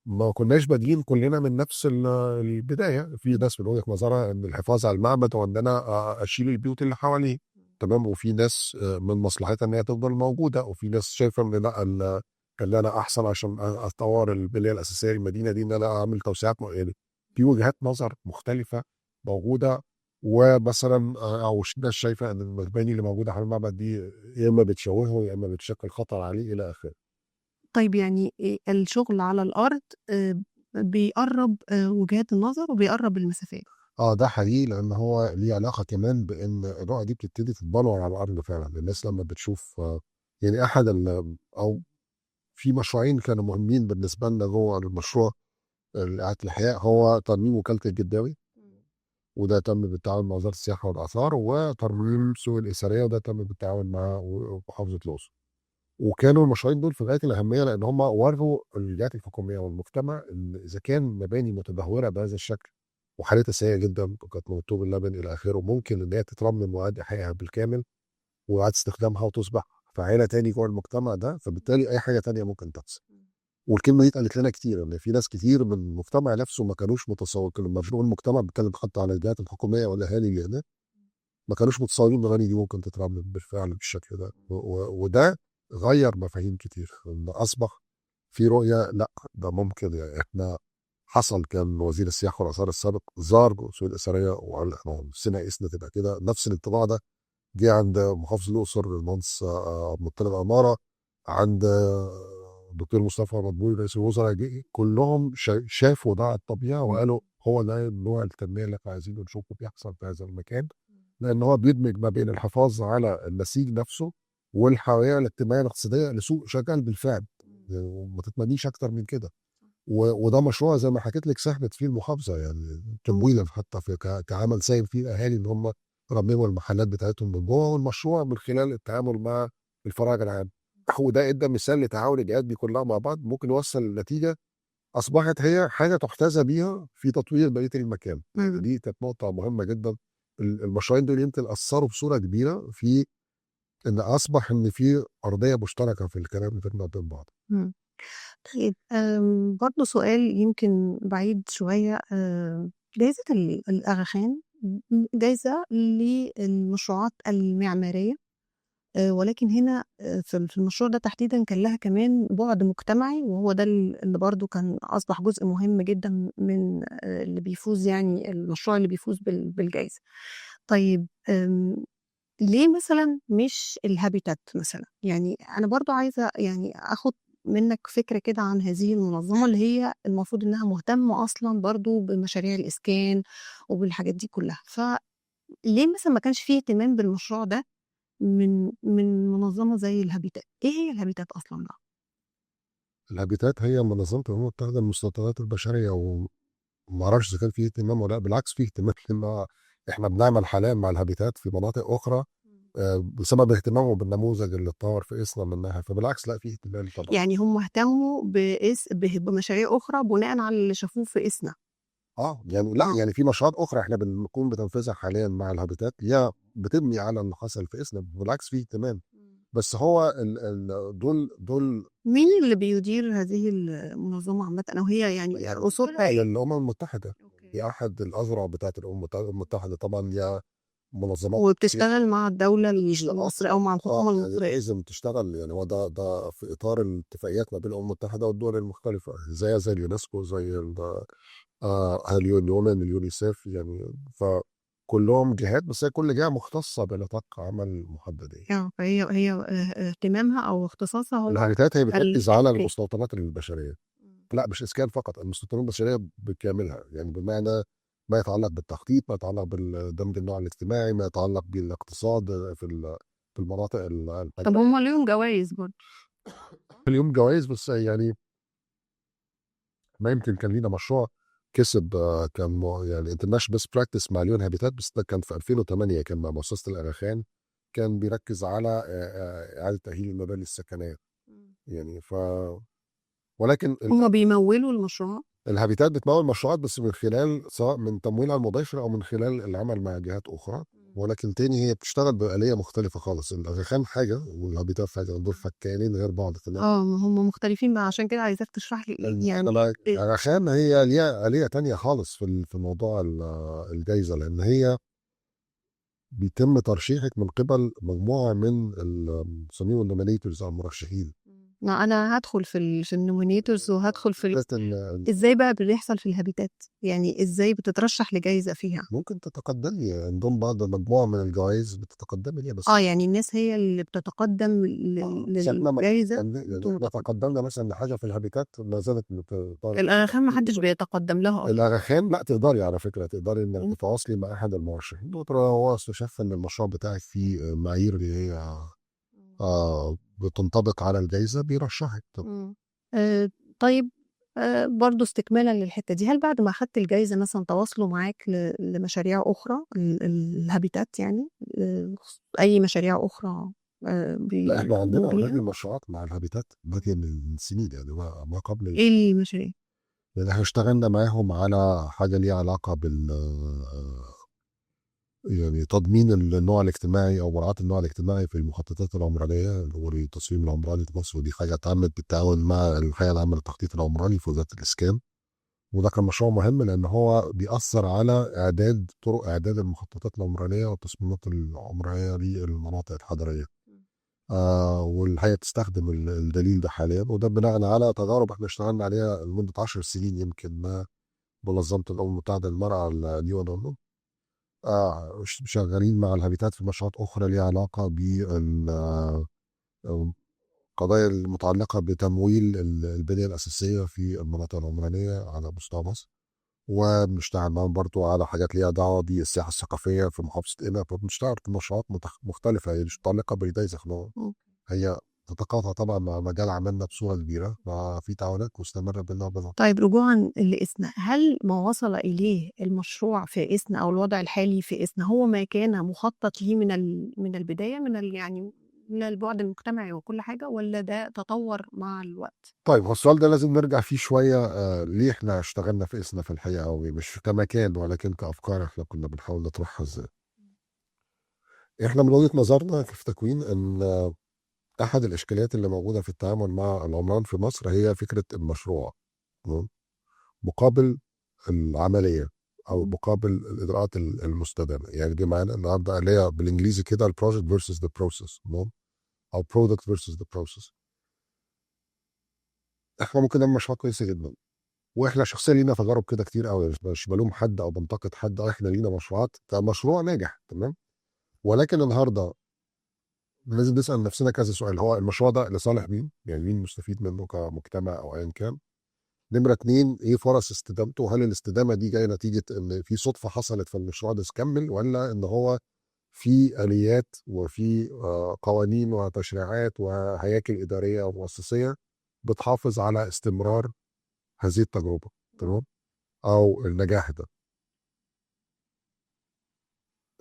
ما كناش بادئين كلنا من نفس البداية. في ناس من وجهه نظرها ان الحفاظ على المعبد هو ان انا اشيل البيوت اللي حواليه تمام، وفي ناس من مصلحتها ان هي تفضل موجودة، وفي ناس شايفه ان لا، اللي انا احسن عشان اطور البنية الاساسية للمدينة دي ان انا اعمل توسعات يعني في وجهات نظر مختلفة موجودة. ومثلا او ناس شايفه ان المباني اللي موجودة حوالين المعبد دي يا اما بتشوهه يا اما بتشكل خطر عليه الى اخره. طيب يعني الشغل على الارض بيقرب وجهات النظر وبيقرب المسافات. ده حقيقي، لان هو ليه علاقة كمان بان الرؤية دي بتبتدي تتبلور على الارض فعلا. الناس لما بتشوف يعني احد او في مشروعين كانوا مهمين بالنسبة لنا جوه المشروع اعاده الاحياء، هو ترميم وكالة الجداوي، وده تم بالتعاون مع وزارة السياحة والاثار، وترميم سوق الاثرية، وده تم بالتعاون مع محافظة الاقصر. وكانوا المشروعين دول في غاية الاهمية، لان هم وروا الجهات الحكومية والمجتمع ان اذا كان مباني متدهوره بهذا الشكل وحالتها سيئه جدا وكانت مكتوب اللبن الى اخره، ممكن ان هي تترمم واعاده احيائها بالكامل واعاده استخدامها وتصبح فاعله تاني جوه المجتمع ده، فبالتالي اي حاجة تانية ممكن تحصل. والكلمة دي اتقالت لنا كتير، ان في ناس كتير من المجتمع نفسه ما كانوش متصور. لما بنقول المجتمع بنتكلم حتى على الجهات الحكومية والاهالي اللي هناك، ما كانوش متصورين المباني دي ممكن تترمم بالفعل بالشكل ده، وده غير مفاهيم كتير، ان اصبح في رؤية لا ده ممكن. يعني احنا حصل كان وزير السياحة والاثار السابق زار سوق الاثرية وقال احنا نفسنا قسنا تبقى كده. نفس الانطباع ده جه عند محافظ الاقصر المهندس عبد المطلب عمارة، عند الدكتور مصطفى مدبولي رئيس الوزراء، جه كلهم شافوا ده على الطبيعة وقالوا هو ده نوع التنمية اللي احنا عايزينه نشوفه بيحصل في هذا المكان، لان هو بيدمج ما بين الحفاظ على النسيج نفسه والحياة الاجتماعية الاقتصادية لسوق شغال بالفعل، وما تتمنيش اكتر من كده. وده مشروع زي ما حكيت لك ساهمت فيه المحافظة يعني تمويلا حتى في كعمل ساهم فيه الاهالي ان هم رمموا المحلات بتاعتهم من جوه، والمشروع من خلال التعامل مع الفراغ العام. وده ادى مثال لتعاون الجهات دي كلها مع بعض ممكن يوصل لنتيجة اصبحت هي حاجة تحتذى بيها في تطوير بقية المكان. دي كانت نقطة مهمة جدا. المشروعين دول يمكن اثروا بصورة كبيرة في ان اصبح ان في ارضية مشتركة في الكلام بيننا وبين بعض. طيب برضه سؤال يمكن بعيد شوية، جايزة الأغاخان جايزة للمشروعات المعمارية، ولكن هنا في المشروع ده تحديدا كان لها كمان بعد مجتمعي، وهو ده اللي برضه كان أصبح جزء مهم جدا من اللي بيفوز، يعني المشروع اللي بيفوز بالجايزة. طيب ليه مثلا مش الهابيتات مثلا؟ يعني أنا برضو عايزة يعني أخد منك فكرة كده عن هذه المنظمة اللي هي المفروض إنها مهتمة أصلا برضو بمشاريع الإسكان وبالحاجات دي كلها، فليه مثلا ما كانش فيه اهتمام بالمشروع ده من منظمة زي الهابيتات؟ إيه هي الهابيتات أصلا بقى؟ الهابيتات هي منظمة الأمم المتحدة للمستوطنات البشرية، وما أعرفش إذا كان في اهتمام ولا لأ، بالعكس في اهتمام، لأن إحنا بنعمل حاليا مع الهابيتات في مناطق أخرى بسبب اهتمامه بالنموذج اللي اتطور في إسنا منها، فبالعكس لا في اهتمام طبعا. يعني هم اهتموا بمشاريع أخرى بناء على اللي شافوه في إسنا. يعني لا، يعني في مشروعات أخرى إحنا بنقوم بتنفيذها حاليا مع الهابيتات هي بتبني على اللي حصل في إسنا، بالعكس في اهتمام. بس هو ال دول مين اللي بيدير هذه المنظمة عامة، أو هي يعني أصولها هي الأمم المتحدة، هي أحد الأذرع بتاعت الأمم المتحدة طبعا، هي منظمات وبتشتغل مع الدولة المصرية أو مع الحكومة المصرية. لازم تشتغل، يعني هو ده في إطار الاتفاقيات ما بين الأمم المتحدة والدول المختلفة، زي اليونسكو، زي ال UN اليونيسيف، يعني فكلهم جهات، بس هي كل جهة مختصة بنطاق عمل محدد. يعني فهي اهتمامها أو اختصاصها هو الهابيتات هي بتركز على المستوطنات البشرية. لا مش إسكان فقط، المستوطنات البشرية بكاملها، يعني بمعنى ما يتعلق بالتخطيط، ما يتعلق بالدمج النوع الاجتماعي، ما يتعلق بالاقتصاد في المناطق. طب هم ليهم جوائز برضه؟ ليهم جوائز، بس يعني ما يمكن كان لينا مشروع كسب، كان يعني international best practice مع ال UN Habitat، بس ده كان في 2008، كان مع مؤسسة الأغاخان، كان بيركز على إعادة تأهيل المباني السكنية. يعني ولكن هم بيمولوا المشروع؟ الهابيتات بتمول مشروعات، بس من خلال سواء من تمويلها المباشر او من خلال العمل مع جهات اخرى، ولكن تاني هي بتشتغل بآلية مختلفة خالص. الأغاخان حاجة والهابيتات حاجة، دول كيانين غير بعض. هم مختلفين بقى، عشان كده عايزاك تشرح لي يعني. الأغاخان هي ليها آلية تانية خالص في موضوع الجايزة، لأن هي بيتم ترشيحك من قبل مجموعة من بنسميهم ال nominators أو المرشحين. ما أنا هدخل في ال nominators وهدخل في إزاي بقى بيحصل في الهابيتات؟ يعني إزاي بتترشح لجايزة فيها؟ ممكن تتقدمي عندهم بعض مجموعة من الجوائز بتتقدمي ليها بس. يعني الناس هي اللي بتتقدم للجايزة. احنا تقدمنا مثلا لحاجة في الهابيتات ما زالت. الأغاخان ما حدش بيتقدم لها. الأغاخان لا، تقدري على فكرة، تقدري إنك تتواصلي مع أحد المرشحين، هو شاف إن المشروع بتاعك فيه معايير اللي هي بتنطبق على الجايزة بيرشحك. طيب برضو استكمالا للحتة دي، هل بعد ما أخدت الجايزة مثلا تواصلوا معاك لمشاريع أخرى الهابيتات، يعني أي مشاريع أخرى؟ لا احنا عندنا already مشروعات مع الهابيتات بادية من سنين، يعني ما قبل. ايه المشاريع؟ يعني احنا اشتغلنا معاهم على حاجة ليها علاقة بال يعني تضمين النوع الاجتماعي او مراعاة النوع الاجتماعي في المخططات العمرانية والتصميم العمراني في مصر، ودي حاجة اتعملت بالتعاون مع الهيئة العامة للتخطيط العمراني في وزارة الاسكان، وده كان مشروع مهم لان هو بيأثر على اعداد طرق اعداد المخططات العمرانية والتصميمات العمرانية للمناطق الحضرية. والهيئة تستخدم الدليل ده حاليا، وده بناء على تجارب احنا اشتغلنا عليها لمدة 10 سنين يمكن مع منظمة الامم المتحدة للمراة ال UN. شغالين مع الهابيتات في مشروعات أخرى ليها علاقة بالقضايا المتعلقة بتمويل البنية الأساسية في المناطق العمرانية على مستوى مصر، وبنشتغل معاهم برضو على حاجات ليها دعوة بالسياحة الثقافية في محافظة قنا. فبنشتغل في مشروعات مختلفة، هي مش متعلقة بالجايزة، هي تتقاطع طبعا مع مجال عملنا بصورة كبيرة، ففي تعاونات مستمرة بيننا وبين. طيب رجوعا لإسنا، هل ما وصل إليه المشروع في إسنا أو الوضع الحالي في إسنا هو ما كان مخطط ليه من البداية، يعني من البعد المجتمعي وكل حاجة، ولا ده تطور مع الوقت؟ طيب هو السؤال ده لازم نرجع فيه شوية. ليه احنا اشتغلنا في إسنا في الحقيقة، أو مش كمكان ولكن كأفكار احنا كنا بنحاول نطرحها ازاي؟ احنا من وجهة نظرنا في تكوين ان أحد الإشكاليات اللي موجودة في التعامل مع العمران في مصر هي فكرة المشروع مقابل العملية أو مقابل الإجراءات المستدامة. يعني بمعنى النهارده اللي هي بالإنجليزي كده ال project versus the process، أو product versus the process. إحنا ممكن نعمل مشروع كويسة جدا، وإحنا شخصيا لينا تجارب كده كتير قوي، مش بلوم حد أو بنتقد حد، إحنا لينا مشروعات مشروع ناجح تمام، ولكن النهارده لازم نسأل نفسنا كذا سؤال. هو المشروع ده لصالح مين؟ يعني مين مستفيد منه كمجتمع أو أيا كان؟ نمرة 2، إيه فرص استدامته؟ هل الاستدامة دي جاية نتيجة إن في صدفة حصلت فالمشروع ده كمل، ولا إن هو في آليات وفي قوانين وتشريعات وهياكل إدارية ومؤسسية بتحافظ على استمرار هذه التجربة، تمام، او النجاح ده.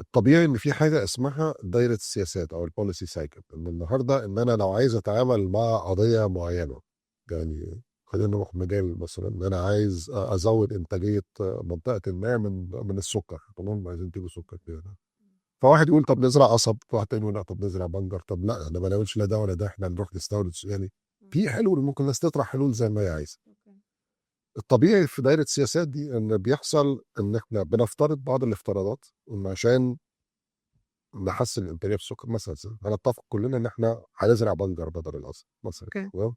الطبيعي ان في حاجة اسمها دايرة السياسات او ال policy cycle، ان النهارده ان انا لو عايز اتعامل مع قضية معينة، يعني خلينا نروح مجال مثلا ان انا عايز ازود انتاجية منطقة ما من السكر، تمام، عايزين تجيبوا سكر كده. فواحد يقول طب نزرع قصب، واحد تاني يقول لا طب نزرع بنجر، طب لا احنا ما نعملش لا ده ولا ده، احنا نروح نستورد. يعني في حلول، ممكن الناس تطرح حلول زي ما هي عايزه. الطبيعي في دايرة السياسات دي ان بيحصل ان احنا بنفترض بعض الافتراضات، ان عشان نحسن الانتاجية في السكر مثلا هنتفق كلنا ان احنا هنزرع بنجر بدل القصب مثلا، تمام،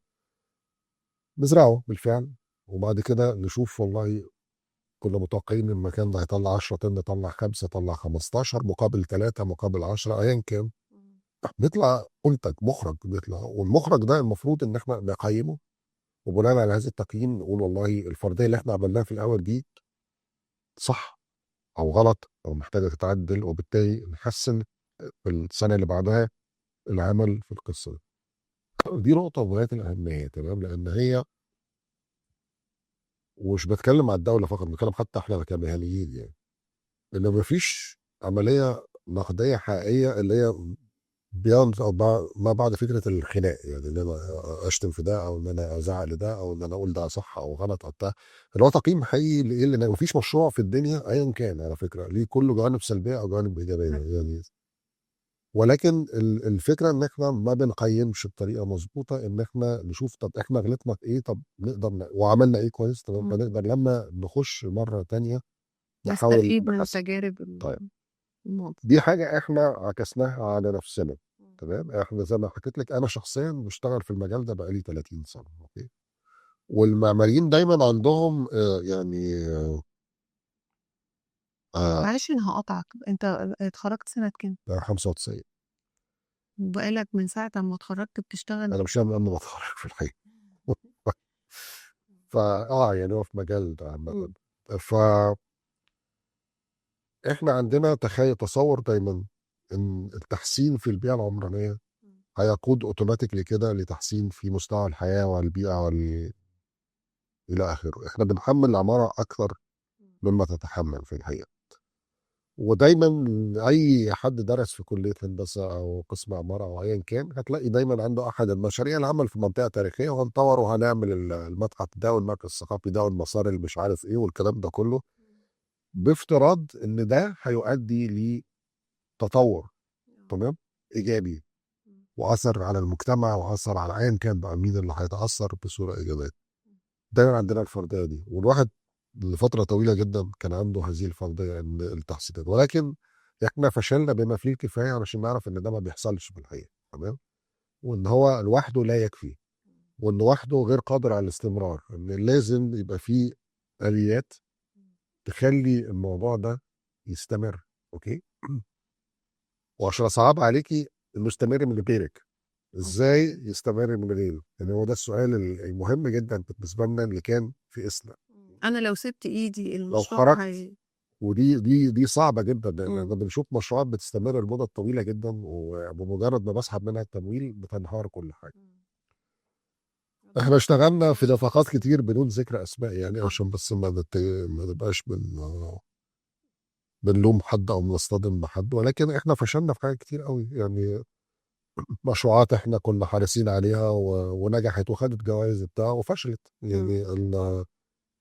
نزرعه بالفعل، وبعد كده نشوف والله كنا متوقعين ان المكان ده هيطلع 10 طن، طلع 5، طلع 15 مقابل 3 مقابل 10، ايا كان، بيطلع منتج مخرج بيطلع، والمخرج ده المفروض ان احنا نقيمه، وبناء على هذا التقييم نقول والله الفرضية اللي احنا عملناها في الاول دي صح او غلط او محتاجه تتعدل، وبالتالي نحسن في السنة اللي بعدها العمل في القصة دي. دي نقطة في غاية الاهمية، تمام، لان هي ومش بتكلم على الدولة فقط، بتكلم حتى احنا كمهنيين، يعني ان مفيش عملية نقدية حقيقية اللي هي beyond او ما بعد فكرة الخناق، يعني ان انا اشتم في ده او ان انا ازعق لده او ان انا اقول ده صح او غلط او بتاع، اللي هو تقييم حقيقي لايه اللي مفيش مشروع في الدنيا ايا كان على فكرة ليه كله جوانب سلبية او جوانب ايجابية يعني، ولكن الفكرة ان احنا ما بنقيمش بطريقة مظبوطة، ان احنا نشوف طب احنا غلطنا في ايه، طب نقدر وعملنا ايه كويس، تمام، فنقدر لما نخش مرة تانية نحاول نستفيد من نحسن. التجارب. طيب الماضي. دي حاجة احنا عكسناها على نفسنا، تمام. احنا زي ما حكيت لك انا شخصيا بشتغل في المجال ده بقالي 30 سنة، okay، والمعماريين دايما عندهم يعني معلش انا هقطعك، انت اتخرجت سنة كام؟ 95. وبقالك من ساعة ما اتخرجت بتشتغل؟ انا مش من قبل ما اتخرج في الحقيقة. فا يعني هو في مجال ده عامة. ف احنا عندنا تخيل تصور دايما ان التحسين في البيئة العمرانية هيقود automatically كده لتحسين في مستوى الحياة والبيئة الى اخره. احنا بنحمل العمارة اكثر مما تتحمل في الحقيقة، ودايما اي حد درس في كليه هندسة او قسم عمارة او ايا كان هتلاقي دايما عنده احد المشاريع العمل في منطقة تاريخية، وهنطور وهنعمل المتحف ده والمركز الثقافي ده والمسار اللي مش عارف ايه والكلام ده كله، بافتراض ان ده هيؤدي لتطور، تمام، ايجابي واثر على المجتمع واثر على ايا كان بقى مين اللي هيتاثر بصورة ايجابية. دايما عندنا الفرضية دي، والواحد لفترة طويلة جدا كان عنده هذه الفرضية ان التحسينات، ولكن احنا فشلنا بما فيه الكفاية علشان نعرف ان ده ما بيحصلش في الحقيقة، تمام، وان هو لوحده لا يكفي، وان وحده غير قادر على الاستمرار، ان لازم يبقى فيه اليات تخلي الموضوع ده يستمر. okay، وعشان اصعب عليكي المستمر من غيرك، ازاي يستمر من غيره؟ يعني هو ده السؤال المهم جدا بالنسبة لنا اللي كان في إسنا. انا لو سبت ايدي لو المشروع خرجت هي... ودي دي دي صعبة جدا، لان احنا بنشوف مشروعات بتستمر لمدة طويلة جدا، وبمجرد ما بسحب منها التمويل بتنهار كل حاجة. احنا اشتغلنا في نفقات كتير بدون ذكر اسماء، يعني عشان بس ما نبقاش بنلوم حد او بنصطدم بحد، ولكن احنا فشلنا في حاجات كتير قوي، يعني مشروعات احنا كنا حريصين عليها ونجحت وخدت جوائز بتاع وفشلت، يعني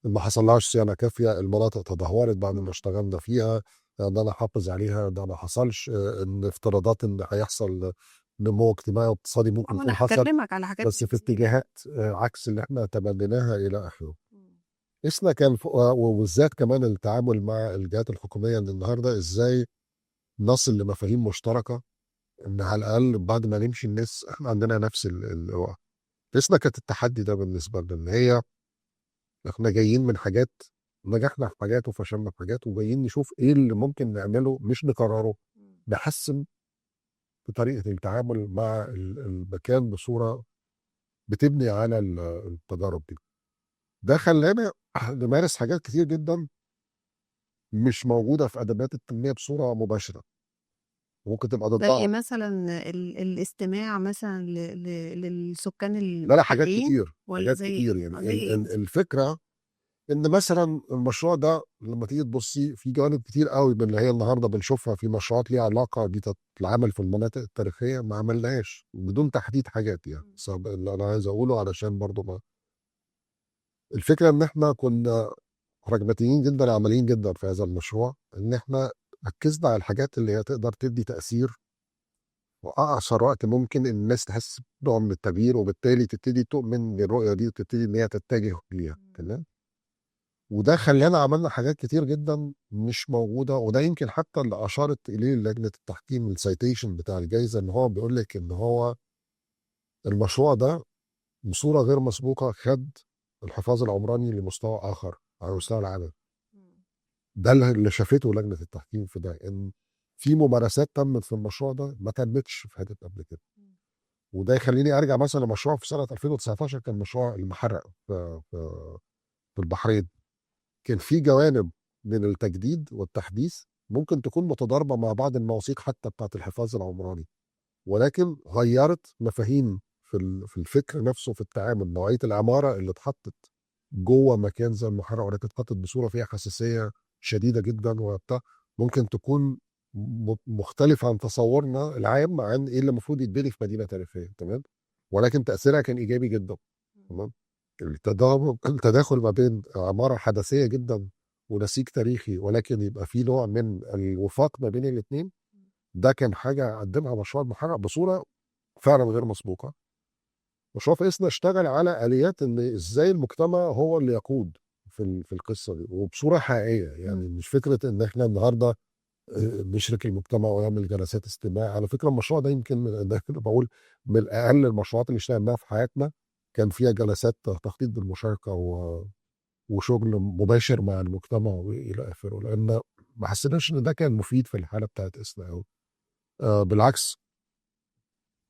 ما حصلهاش صيانة كافيه، المناطق تدهورت بعد ما اشتغلنا فيها، ده انا حافظ عليها، ده ما حصلش، ان افتراضات ان هيحصل نمو اجتماعي واقتصادي ممكن انا يكون حصل هكلمك على حاجات بس في اتجاهات عكس اللي احنا تبنيناها الى اخره. إسنا كان وبالذات كمان التعامل مع الجهات الحكومية، ان النهارده ازاي نصل لمفاهيم مشتركة، ان على الاقل بعد ما نمشي الناس احنا عندنا نفس إسنا كانت التحدي ده بالنسبة لنا، ان هي احنا جايين من حاجات نجحنا في حاجات وفشلنا في حاجات، وجايين نشوف ايه اللي ممكن نعمله مش نكرره، نحسن في طريقه التعامل مع المكان بصورة بتبني على التجارب دي. ده خلانا نمارس حاجات كتير جدا مش موجودة في ادبيات التنمية بصورة مباشرة. وممكن تبقى ضدها. زي مثلا الاستماع مثلا للسكان لا لا، حاجات المحليين كتير، ولا حاجات زي كتير يعني. زي إيه؟ الفكرة ان مثلا المشروع ده لما تيجي تبصي في جوانب كتير قوي من اللي هي النهارده بنشوفها في مشروعات ليها علاقة بالعمل في المناطق التاريخية ما عملناهاش، بدون تحديد حاجات يعني. بس اللي انا عايز اقوله علشان برضو ما الفكرة ان احنا كنا براجماتيين جدا، عمليين جدا في هذا المشروع، ان احنا ركزنا على الحاجات اللي هي تقدر تدي تاثير واقصر وقت ممكن، ان الناس تحس بنوع من التغيير، وبالتالي تبتدي تؤمن بالرؤية دي وتبتدي ان هي تتجه ليها. تمام. وده خلانا عملنا حاجات كتير جدا مش موجودة، وده يمكن حتى اللي اشارت اليه لجنة التحكيم، ال citation بتاع الجائزة، ان هو بيقول لك ان هو المشروع ده بصورة غير مسبوقة خد الحفاظ العمراني لمستوى اخر على مستوى العالم. ده اللي شافته لجنة التحكيم في ده، ان في ممارسات تمت في المشروع ده ما تمتش في حتة قبل كده. وده يخليني ارجع مثلا لمشروع في سنة 2019، كان مشروع المحرق في البحرين. كان في جوانب من التجديد والتحديث ممكن تكون متضاربة مع بعض المواثيق حتى بتاعت الحفاظ العمراني، ولكن غيرت مفاهيم في الفكر نفسه، في التعامل، نوعية العمارة اللي اتحطت جوه مكان زي المحرق، ولكن اتحطت بصورة فيها حساسية شديدة جدا وبتاع، ممكن تكون مختلفة عن تصورنا العام عن ايه اللي المفروض يتبني في مدينة تاريخية. تمام. ولكن تاثيرها كان ايجابي جدا. تمام. التداخل ما بين عمارة حداثية جدا ونسيج تاريخي، ولكن يبقى في نوع من الوفاق ما بين الاثنين، ده كان حاجة قدمها مشروع المحرق بصورة فعلا غير مسبوقة. مشروع في إسنا اشتغل على آليات إن إزاي المجتمع هو اللي يقود في القصة دي، وبصورة حقيقية. يعني مش فكرة إن إحنا النهاردة نشرك المجتمع ويعمل جلسات استماع. على فكرة المشروع ده يمكن ده بقول من أقل المشروعات اللي اشتغلناها في حياتنا، كان فيها جلسات تخطيط بالمشاركة وشغل مباشر مع المجتمع وإلى آخره، لأن ما حسيناش إن ده كان مفيد في الحالة بتاعت إسنا أوي. بالعكس،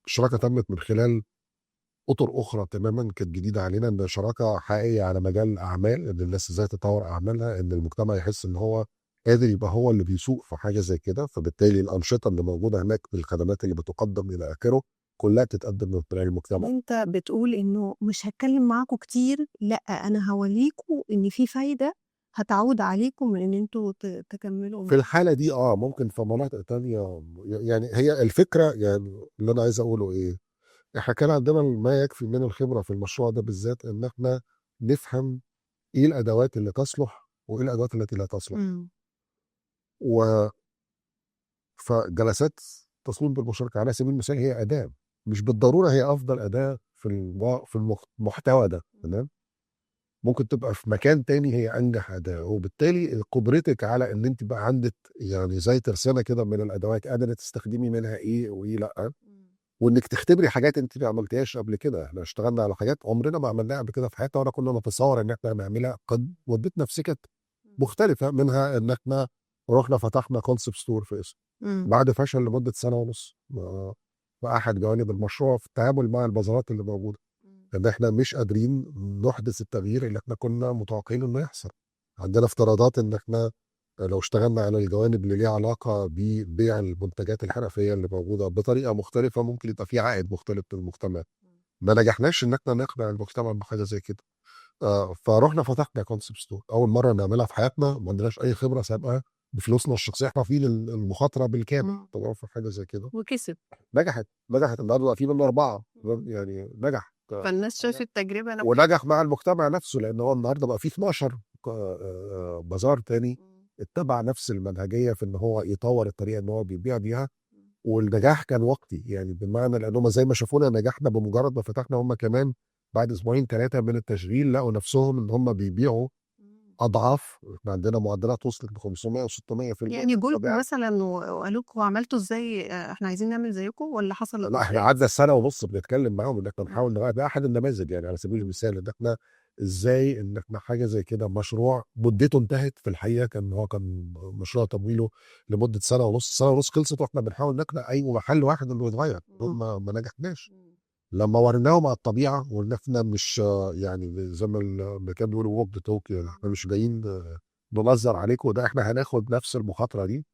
الشراكة تمت من خلال أطر أخرى تماما كانت جديدة علينا، إن شراكة حقيقية على مجال الأعمال، إن الناس إزاي تطور أعمالها، إن المجتمع يحس إن هو قادر يبقى هو اللي بيسوق في حاجة زي كده، فبالتالي الأنشطة اللي موجودة هناك بالخدمات اللي بتقدم إلى آخره كلها تتقدم من خلال المجتمع. أنت بتقول إنه مش هتكلم معاكم كتير، لأ أنا هوريكم إن في فايدة هتعود عليكم من إن أنتوا تكملوا في الحالة دي. ممكن في مناطق تانية. يعني هي الفكرة، يعني اللي أنا عايز أقوله إيه، إحنا كان عندنا ما يكفي من الخبرة في المشروع ده بالذات إن إحنا نفهم إيه الأدوات اللي تصلح وإيه الأدوات التي لا تصلح. فجلسات تصميم بالمشاركة على سبيل المثال هي أداة، مش بالضرورة هي أفضل أداة في المحتوى ده. تمام. ممكن تبقى في مكان تاني هي أنجح أداة، وبالتالي قدرتك على إن أنت بقى عندك يعني زي ترسانة كده من الأدوات قادرة تستخدمي منها إيه وإيه لأ، وإنك تختبري حاجات أنت ما عملتيهاش قبل كده. إحنا اشتغلنا على حاجات عمرنا ما عملناها قبل كده في حياتنا، ولا كنا نتصور إن إحنا هنعملها، قد ودتنا في سكت مختلفة، منها إن إحنا رحنا فتحنا concept store في إسنا بعد فشل لمدة 1.5 سنة في أحد جوانب المشروع في التعامل مع البازارات اللي موجودة، إن إحنا مش قادرين نحدث التغيير اللي إحنا كنا متوقعين إنه يحصل. عندنا افتراضات إن إحنا لو اشتغلنا على الجوانب اللي ليها علاقة ببيع المنتجات الحرفية اللي موجودة بطريقة مختلفة ممكن يبقى في عائد مختلف للمجتمع. ما نجحناش إن إحنا نقنع المجتمع بحاجة زي كده. فروحنا فتحنا concept store أول مرة نعملها في حياتنا، ما عندناش أي خبرة سابقة، بفلوسنا الشخصية، احنا عارفين المخاطرة بالكامل طبعا في حاجة زي كده. وكسب، نجحت النهارده بقى في منه 4 يعني نجح. فالناس شافت تجربة ونجح مع المجتمع نفسه، لأن هو النهارده بقى في 12 بازار تاني اتبع نفس المنهجية في إن هو يطور الطريقة إن هو بيبيع بيها، والنجاح كان وقتي، يعني بمعنى لأن هم زي ما شافونا نجحنا بمجرد ما فتحنا، هم كمان بعد 2-3 أسابيع من التشغيل لقوا نفسهم إن هم بيبيعوا أضعاف. احنا عندنا معدلات وصلت ل 500 و 600%. يعني جولكم مثلا وقالوا لكم عملتوا ازاي، احنا عايزين نعمل زيكم ولا حصل؟ لا، احنا قعدنا 1.5 سنة بنتكلم معاهم ان احنا نحاول نغير. ده احد النماذج يعني على سبيل المثال، ان احنا ازاي ان احنا حاجة زي كده، مشروع مدته انتهت في الحقيقة، كان هو كان مشروع تمويله لمدة 1.5 سنة، 1.5 سنة خلصت واحنا بنحاول نقنع اي محل واحد انه يتغير، ما نجحناش. لما وريناهم على الطبيعة وان احنا مش يعني زي ما كانوا بيقولوا walk the talk، يعني احنا مش جايين ننظر عليكم، ده احنا هناخد نفس المخاطرة دي.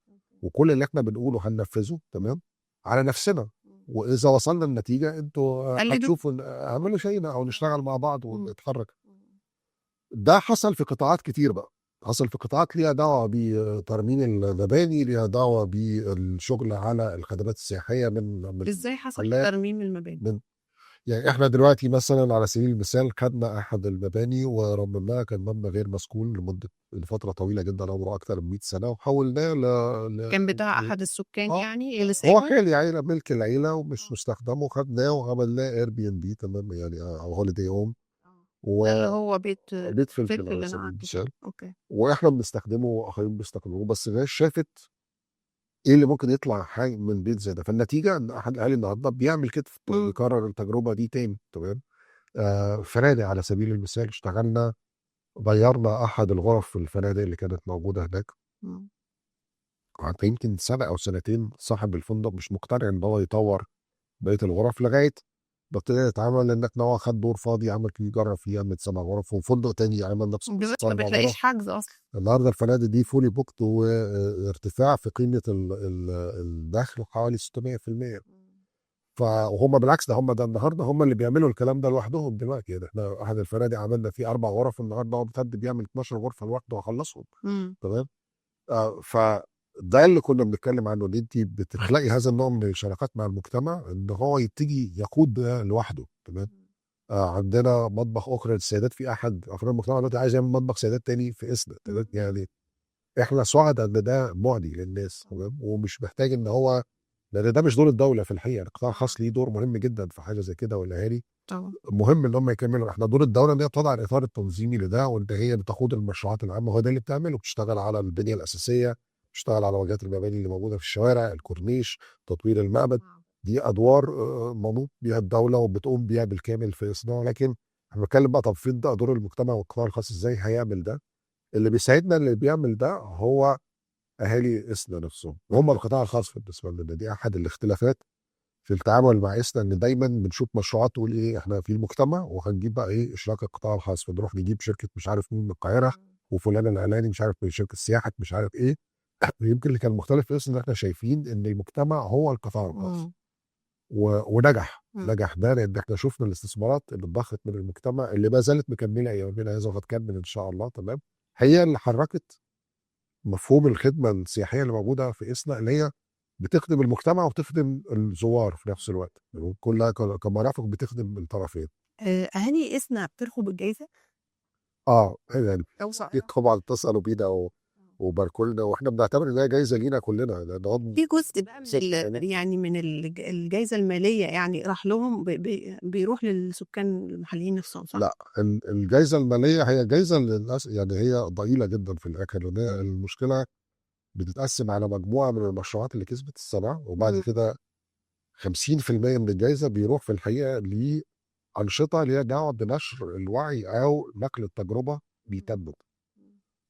وكل اللي احنا بنقوله هننفذه، تمام، على نفسنا، واذا وصلنا النتيجة انتوا هتشوفوا اعملوا شيء او نشتغل مع بعض ونتحرك. ده حصل في قطاعات كتير بقى، حصل في قطاعات ليها دعوه بترميم المباني، ليها دعوه بالشغل على الخدمات السياحية. من ازاي حصل ترميم المباني؟ يعني احنا دلوقتي مثلا على سبيل المثال خدنا احد المباني ورممناها، كان مبنى غير مسكون لمدة لفترة طويلة جدا، عمره اكثر من 100 سنة، وحولناه كان بتاع احد السكان يعني اللي هو خالي عيله، ملك العيلة ومش مستخدمة، خدناه وعملناه Airbnb، تمام، يعني او holiday home، هو بيت فلفل على سبيل المثال. okay. واحنا بنستخدمه واخرين بيستخدموه، بس الناس شافت ايه اللي ممكن يطلع حاجة من بيت زي ده. فالنتيجه ان احد الاهالي النهارده بيعمل كده، بيكرر التجربة دي تاني، تمام. فنادق على سبيل المثال، اشتغلنا غيرنا احد الغرف في الفنادق اللي كانت موجودة هناك. قعدت يمكن سنة او سنتين صاحب الفندق مش مقتنع ان هو يطور بقية الغرف، لغاية ما ابتدى يتعامل انك هو خد دور فاضي عمل فيه، جرب فيه، عمل 7 غرف، وفندق تاني عمل نفس القصة، ما بتلاقيش حجز اصلا. النهارده الفنادق دي fully booked، وارتفاع في قيمة الدخل حوالي 600%. فهم بالعكس ده، هم ده النهارده هم اللي بيعملوا الكلام ده لوحدهم دلوقتي. يعني احنا احد الفنادق عملنا فيه 4 غرف، النهارده هو حد بيعمل 12 غرفة لوحده وخلصهم، تمام. فده اللي كنا بنتكلم عنه، ان انت بتخلقي هذا النوع من الشراكات مع المجتمع، ان هو يبتدي يقود ده لوحده، تمام. عندنا مطبخ اخرى للسيدات، في احد افراد المجتمع دلوقتي عايز يعمل مطبخ سيدات تاني في اسنا، تمام. يعني احنا سعداء ان ده معدي للناس، تمام، ومش محتاج ان هو، لان ده مش دور الدولة في الحقيقة. القطاع الخاص ليه دور مهم جدا في حاجة زي كده، والاهالي طبعا مهم ان هم يكملوا. احنا دور الدولة ان هي بتضع الاطار التنظيمي لده، وان هي بتقود المشروعات العامة، هو ده اللي بتعمله، بتشتغل على البنية الاساسية، بتشتغل على واجهات المباني اللي موجودة في الشوارع، الكورنيش، تطوير المعبد. دي ادوار منوط بيها الدولة وبتقوم بيها بالكامل في اصناع. لكن احنا بنتكلم بقى، طب فين ده دور المجتمع والقطاع الخاص، ازاي هيعمل ده؟ اللي بيساعدنا اللي بيعمل ده هو اهالي اسنا نفسهم، وهم القطاع الخاص بالنسبة لنا. دي احد الاختلافات في التعامل مع اسنا، ان دايما بنشوف مشروعات تقول ايه، احنا في المجتمع وهنجيب بقى ايه اشراك القطاع الخاص، فنروح نجيب شركة مش عارف مين من القاهرة، وفلان العلاني مش عارف من شركة سياحة مش عارف ايه. يمكن اللي كان مختلف في اسنا ان احنا شايفين ان المجتمع هو القطاع الخاص، ونجح. نجح ده لان احنا شفنا الاستثمارات اللي اتضخت من المجتمع اللي ما زالت مكملة يومنا هذا وهتكمل ان شاء الله، تمام. هي اللي حركت مفهوم الخدمة السياحية اللي موجودة في اسنا، اللي هي بتخدم المجتمع وبتخدم الزوار في نفس الوقت، كلها كمرافق بتخدم الطرفين. اهالي اسنا بترخوا بالجائزة؟ يعني طبعا اتصلوا بينا وباركوا لنا، واحنا بنعتبر انها جايزة لينا كلنا، لان في جزء بقى من يعني من الجائزة المالية يعني راح لهم، بيروح للسكان المحليين نفسهم، صح؟ لا، الجائزة المالية هي جائزة للناس، يعني هي ضئيلة جدا في الاخر، لان المشكلة بتتقسم على مجموعة من المشروعات اللي كسبت السنة، وبعد كده 50% من الجائزة بيروح في الحقيقة لانشطه ليها دعوه بنشر الوعي او نقل التجربة، بيتم،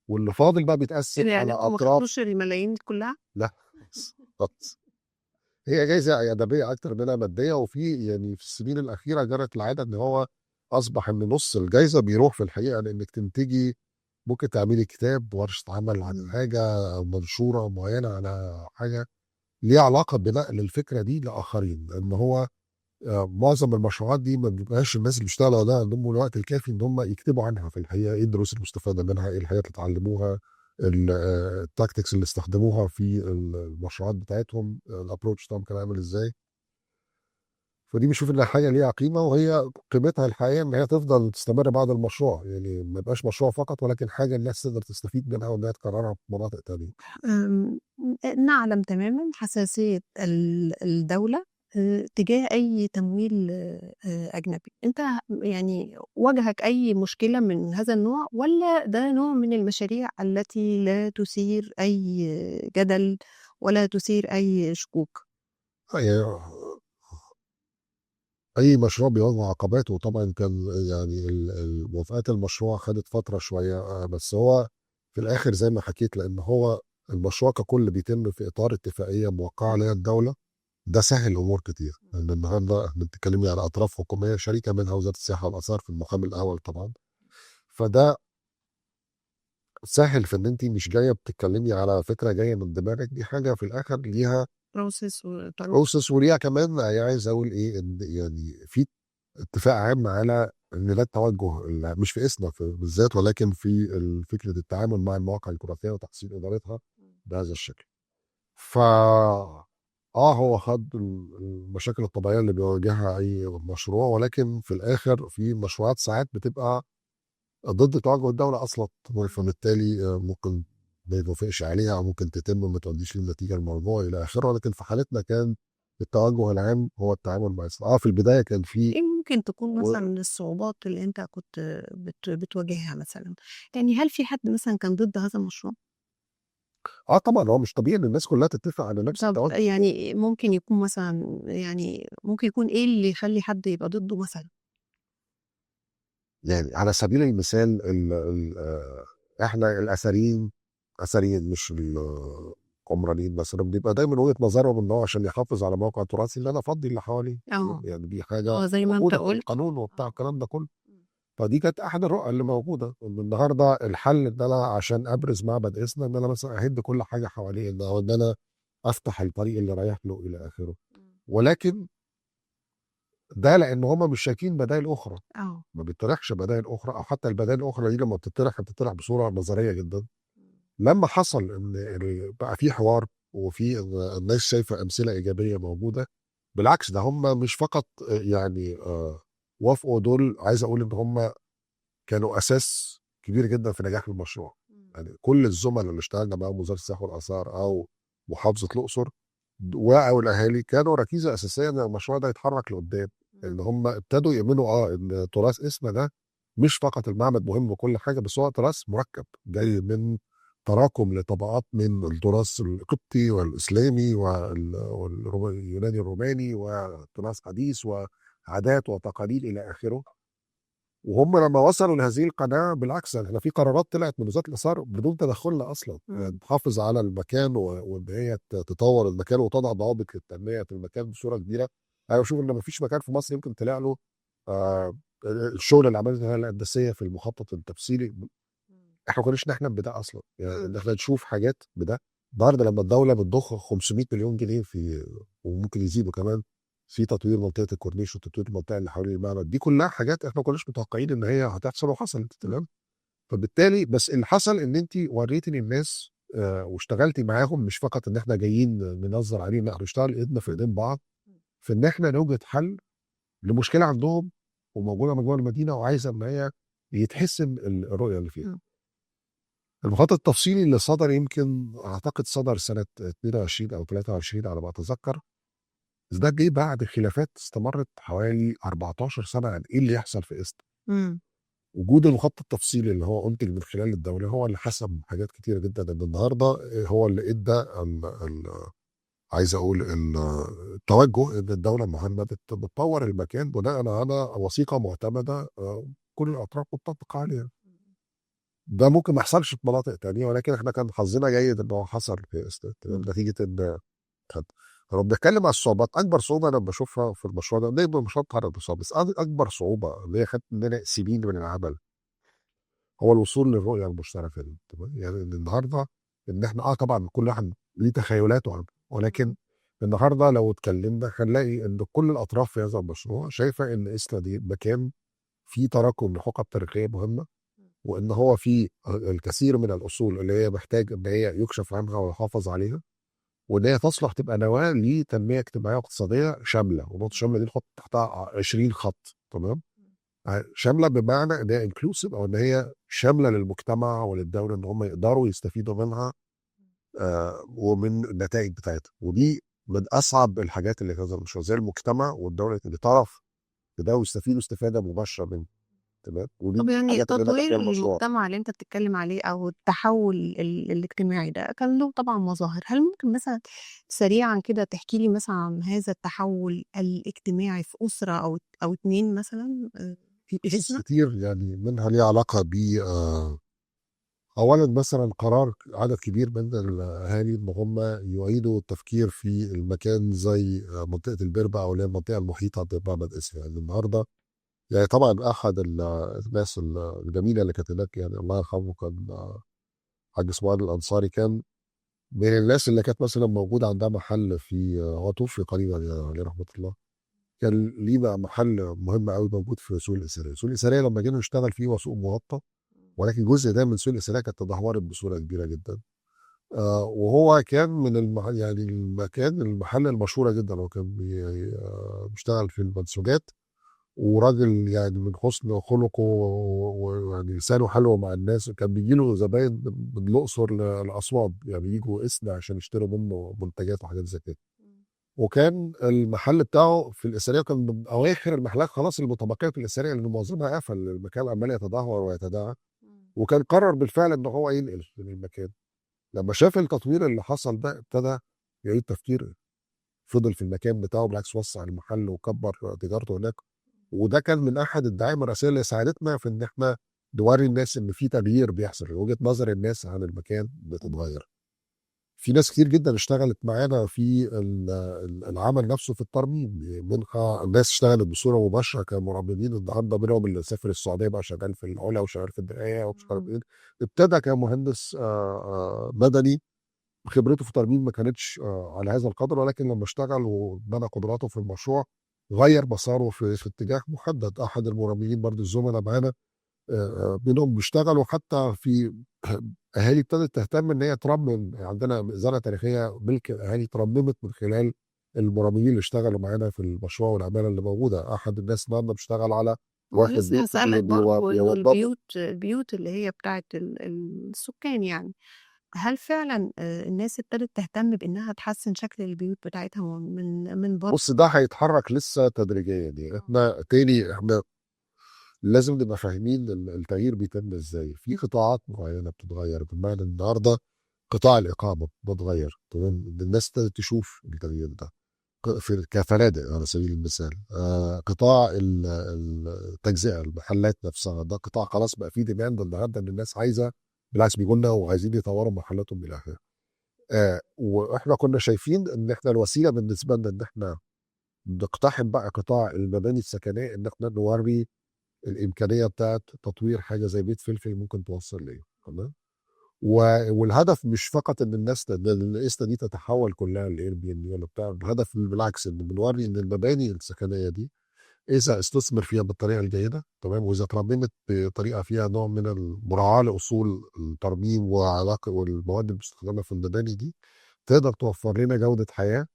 واللي فاضل بقى بيتقسم يعني على اطراف. ما الملايين كلها؟ لا خالص، هي جايزة ادبية اكتر منها مادية. وفي يعني في السنين الاخيرة جرت العادة ان هو اصبح ان نص الجايزة بيروح في الحقيقة لانك تنتجي، ممكن تعملي كتاب، ورشه عمل عن حاجة، منشورة معينة على حاجة ليها علاقة بنقل الفكرة دي لاخرين. ان هو معظم المشروعات دي ما بيبقاش الناس اللي بيشتغلوا عليها عندهم الوقت الكافي ان هم يكتبوا عنها في الحقيقة، ايه الدروس المستفادة منها، ايه الحاجات اللي اتعلموها، ال tactics اللي استخدموها في المشروعات بتاعتهم، ال approach بتاعهم كان عامل ازاي. فدي بشوف انها حاجة ليها قيمة، وهي قيمتها الحقيقية ان هي تفضل تستمر بعد المشروع، يعني ما يبقاش مشروع فقط، ولكن حاجة الناس تقدر تستفيد منها وانها تكررها في مناطق تانية. نعلم تماما حساسية الدولة تجاه أي تمويل أجنبي. أنت يعني واجهك أي مشكلة من هذا النوع، ولا ده نوع من المشاريع التي لا تثير أي جدل ولا تثير أي شكوك؟ أي مشروع بيواجه عقباته، وطبعا كان يعني موافقات المشروع خدت فترة شوية، بس هو في الآخر زي ما حكيت، لأن هو المشروع ككل بيتم في إطار اتفاقية موقعة عليها الدولة، ده سهل امور كتير. لان النهارده احنا بنتكلم على اطراف حكومية شريكه منها وزارة السياحة والاثار في المقام الاول طبعا، فده سهل في ان انت مش جاية بتتكلمي على فكرة جاية من دماغك، دي حاجة في الاخر ليها process وطرق. process، وليها كمان عايز اقول ايه، ان يعني في اتفاق عام على ان ده التوجه مش في اسنا بالذات، ولكن في فكرة التعامل مع المواقع التراثية وتحسين ادارتها بهذا الشكل. ف هو خد المشاكل الطبيعية اللي بيواجهها اي مشروع، ولكن في الاخر في مشروعات ساعات بتبقى ضد توجه الدولة اصلا، فبالتالي ممكن ما يوافقش عليها او ممكن تتم وما تؤديش للنتيجة المرجوة الى اخره. ولكن في حالتنا كان التوجه العام هو التعامل مع إسرائيل. في البداية كان في ايه ممكن تكون مثلا الصعوبات اللي انت كنت بتواجهها مثلا؟ يعني هل في حد مثلا كان ضد هذا المشروع؟ طبعا هو مش طبيعي ان الناس كلها تتفق على نفس التوجه. يعني ممكن يكون مثلا، يعني ممكن يكون ايه اللي يخلي حد يبقى ضده مثلا؟ يعني على سبيل المثال احنا الاثريين، اثريين مش العمرانيين مثلا، بيبقى دايما وجهه نظرهم ان هو عشان يحافظ على موقع تراثي اللي انا افضي اللي حواليه. يعني دي حاجة زي ما انت قلت القانون وبتاع الكلام ده كله. فدي كانت احد الرؤى اللي موجودة، ان النهارده الحل ان انا عشان ابرز معبد إسنا ان انا مثلا اهد كل حاجة حواليه، ان انا افتح الطريق اللي رايح له الى اخره. ولكن ده لان هم مش شايفين بدائل اخرى. ما بيطرحش بدائل اخرى، او حتى البدائل الاخرى دي لما بتطرح بتطرح بصورة نظرية جدا. لما حصل ان بقى في حوار وفي الناس شايفه امثلة ايجابية موجودة، بالعكس ده هم مش فقط يعني وافقوا، دول عايز اقول ان هم كانوا اساس كبير جدا في نجاح المشروع. يعني كل الزملاء اللي اشتغلنا معاهم وزارة السياحة والاثار او محافظة الاقصر او الاهالي كانوا ركيزة اساسية ان المشروع ده يتحرك لقدام. ان هم ابتدوا يؤمنوا ان تراث إسنا ده مش فقط المعبد مهم وكل حاجة، بس هو تراث مركب جاي من تراكم لطبقات من التراث القبطي والاسلامي واليوناني الروماني وتراث حديث وعادات وتقاليد الى اخره. وهم لما وصلوا لهذه القناعة، بالعكس احنا في قرارات طلعت من وزارة الاثار بدون تدخلنا اصلا، يعني تحافظ على المكان وان هي تطور المكان وتضع ضوابط للتنمية في المكان بصورة كبيرة. انا بشوف ان ما فيش مكان في مصر يمكن طلع له الشغل اللي عملته الهندسية في المخطط التفصيلي. احنا ما كناش نحلم بده اصلا، يعني ان احنا نشوف حاجات بده. النهارده لما الدولة بتضخ 500 مليون جنيه في، وممكن يزيدوا كمان، في تطوير منطقة الكورنيش وتطوير المنطقة اللي حوالين المعبد، دي كلها حاجات احنا ما كناش متوقعين ان هي هتحصل وحصلت. تمام. فبالتالي بس اللي حصل ان انت وريتي للناس واشتغلتي معاهم، مش فقط ان احنا جايين ننظر عليهم، لا نشتغل ايدنا في ايدين بعض في ان احنا نوجد حل لمشكلة عندهم وموجودة جوه المدينة وعايزه ان هي يتحسن الرؤية اللي فيها. المخطط التفصيلي اللي صدر يمكن اعتقد صدر سنة 22 او 23 على ما اتذكر، بس ده جه بعد خلافات استمرت حوالي 14 سنة عن ايه اللي يحصل في إسنا. وجود المخطط التفصيلي اللي هو انتج من خلال الدولة هو اللي حسم حاجات كتيرة جدا. ان النهارده هو اللي ادى عايز اقول التوجه ان الدولة المهمة بتطور المكان بناء على وثيقة معتمدة كل الاطراف متفقه عليها. ده ممكن ما يحصلش في مناطق تانية، ولكن احنا كان حظنا جيد ان هو حصل في إسنا. نتيجة ان لو بنتكلم على الصعوبات، اكبر صعوبة انا بشوفها في المشروع ده، دايما مش هتعرض لصعوبه، بس اكبر صعوبة اللي هي خدت مننا سنين من العمل هو الوصول للرؤية المشتركة دي. تمام؟ يعني النهارده ان احنا طبعا كل واحد ليه تخيلاته عنه، ولكن النهارده لو اتكلمنا هنلاقي ان كل الاطراف في هذا المشروع شايفه ان إسنا دي مكان فيه تراكم لحقب تاريخية مهمة، وان هو فيه الكثير من الاصول اللي هي محتاج ان هي يكشف عنها ويحافظ عليها، وان هي تصلح تبقى نواه لتنميه اجتماعية واقتصادية شاملة. ونقطة شاملة دي نحط تحتها 20 خط. تمام؟ شاملة بمعنى ان هي انكلوسيف، او ان هي شاملة للمجتمع وللدوله، ان هم يقدروا يستفيدوا منها ومن النتائج بتاعتها. ودي من اصعب الحاجات اللي في هذا المشروع، زي المجتمع والدولة اللي طرف في ده ويستفيدوا استفاده مباشرة منه. تمام؟ ودي طب يعني الحاجات اللي نجح تطوير فيها المشروع. المجتمع اللي انت بتتكلم عليه او التحول الاجتماعي ده كان له طبعا مظاهر، هل ممكن مثلا سريعا كده تحكي لي مثلا عن هذا التحول الاجتماعي في أسرة او اتنين مثلا؟ في قصص كتير يعني منها ليها علاقة ب اولا مثلا قرار عدد كبير من الاهالي ان هم يعيدوا التفكير في المكان زي منطقة البربه او اللي هي المنطقة المحيطة بمعبد إسنا. يعني النهارده يعني طبعا احد الناس الجميلة اللي كانت هناك، يعني الله يرحمه، كان حاج اسماعيل الانصاري كان من الناس اللي كانت مثلا موجودة عندها محل في، هو توفي قريبا يعني عليه رحمه الله، كان ليه بقى محل مهم قوي موجود في سوق الإسرية. سوق الإسرية لما جينا نشتغل فيه هو سوق مغطى، ولكن جزء ده من سوق الإسرية كانت تدهورت بصورة كبيرة جدا. وهو كان من يعني المكان المحل المشهورة جدا، هو كان بيشتغل في المنسوجات، وراجل يعني من حسن خلقه ويعني لسانه حلو مع الناس، وكان بيجي له زباين من الأقصر لأسوان، يعني بيجوا إسنا عشان يشتروا منه منتجات وحاجات زي كده. وكان المحل بتاعه في الإسرية كان من أواخر المحلات خلاص المتبقية في الإسرية، لأن معظمها قفل، المكان عمال يتدهور ويتداعى. وكان قرر بالفعل إن هو ينقل من المكان. لما شاف التطوير اللي حصل ده ابتدى يعيد تفكير، فضل في المكان بتاعه، بالعكس وسع المحل وكبر تجارته هناك. وده كان من أحد الدعائم الرئيسية اللي ساعدتنا في إن إحنا نوري الناس إن في تغيير بيحصل، وجهة نظر الناس عن المكان بتتغير. في ناس كتير جدا اشتغلت معانا في العمل نفسه في الترميم، منها الناس اشتغلت بصورة مباشرة كمرممين، النهارده منهم اللي سافر السعودية بقى شغال في العلا وشغال في الدرعية ومش عارف ايه، ابتدى كمهندس مدني، خبرته في الترميم ما كانتش على هذا القدر، ولكن لما اشتغل وبنى قدراته في المشروع غير مساره في اتجاه محدد. احد المرممين برضه الزملاء معانا منهم بيشتغلوا حتى في اهالي ابتدت تهتم ان هي ترمم، عندنا مئذنه تاريخية ملك الاهالي ترممت من خلال المرممين اللي اشتغلوا معانا في المشروع والعماله اللي موجودة. احد الناس النهارده بيشتغل على واحد لسه بيت هسألك برضه إنه بيوضبه. البيوت اللي هي بتاعت السكان، يعني هل فعلا الناس ابتدت تهتم بانها تحسن شكل البيوت بتاعتها من بره؟ بص، ده هيتحرك لسه تدريجيا، يعني احنا تاني احنا لازم نبقى فاهمين التغيير بيتم ازاي. في قطاعات معينة بتتغير، بمعنى النهارده قطاع الاقامة بتتغير، تمام، الناس ابتدت تشوف التغيير ده في كفنادق على سبيل المثال. قطاع التجزئة، المحلات نفسها، ده قطاع خلاص بقى فيه demand النهارده، ان الناس عايزه، بالعكس بيقولوا لنا وعايزين يطوروا محلاتهم الى اخره. واحنا كنا شايفين ان احنا الوسيلة بالنسبة لنا ان احنا نقتحم بقى قطاع المباني السكنية، ان احنا نوري الامكانية بتاعت تطوير حاجة زي بيت فلفل ممكن توصل لايه، تمام. والهدف مش فقط ان الناس القسطه دي تتحول كلها ل Airbnb ولا بتاع، الهدف بالعكس ان بنوري ان المباني السكنية دي اذا استثمر فيها بالطريقة الجيدة، تمام، واذا ترممت بطريقة فيها نوع من المراعاه لاصول الترميم وعلاقة والمواد المستخدمة في المباني دي، تقدر توفر لنا جوده حياة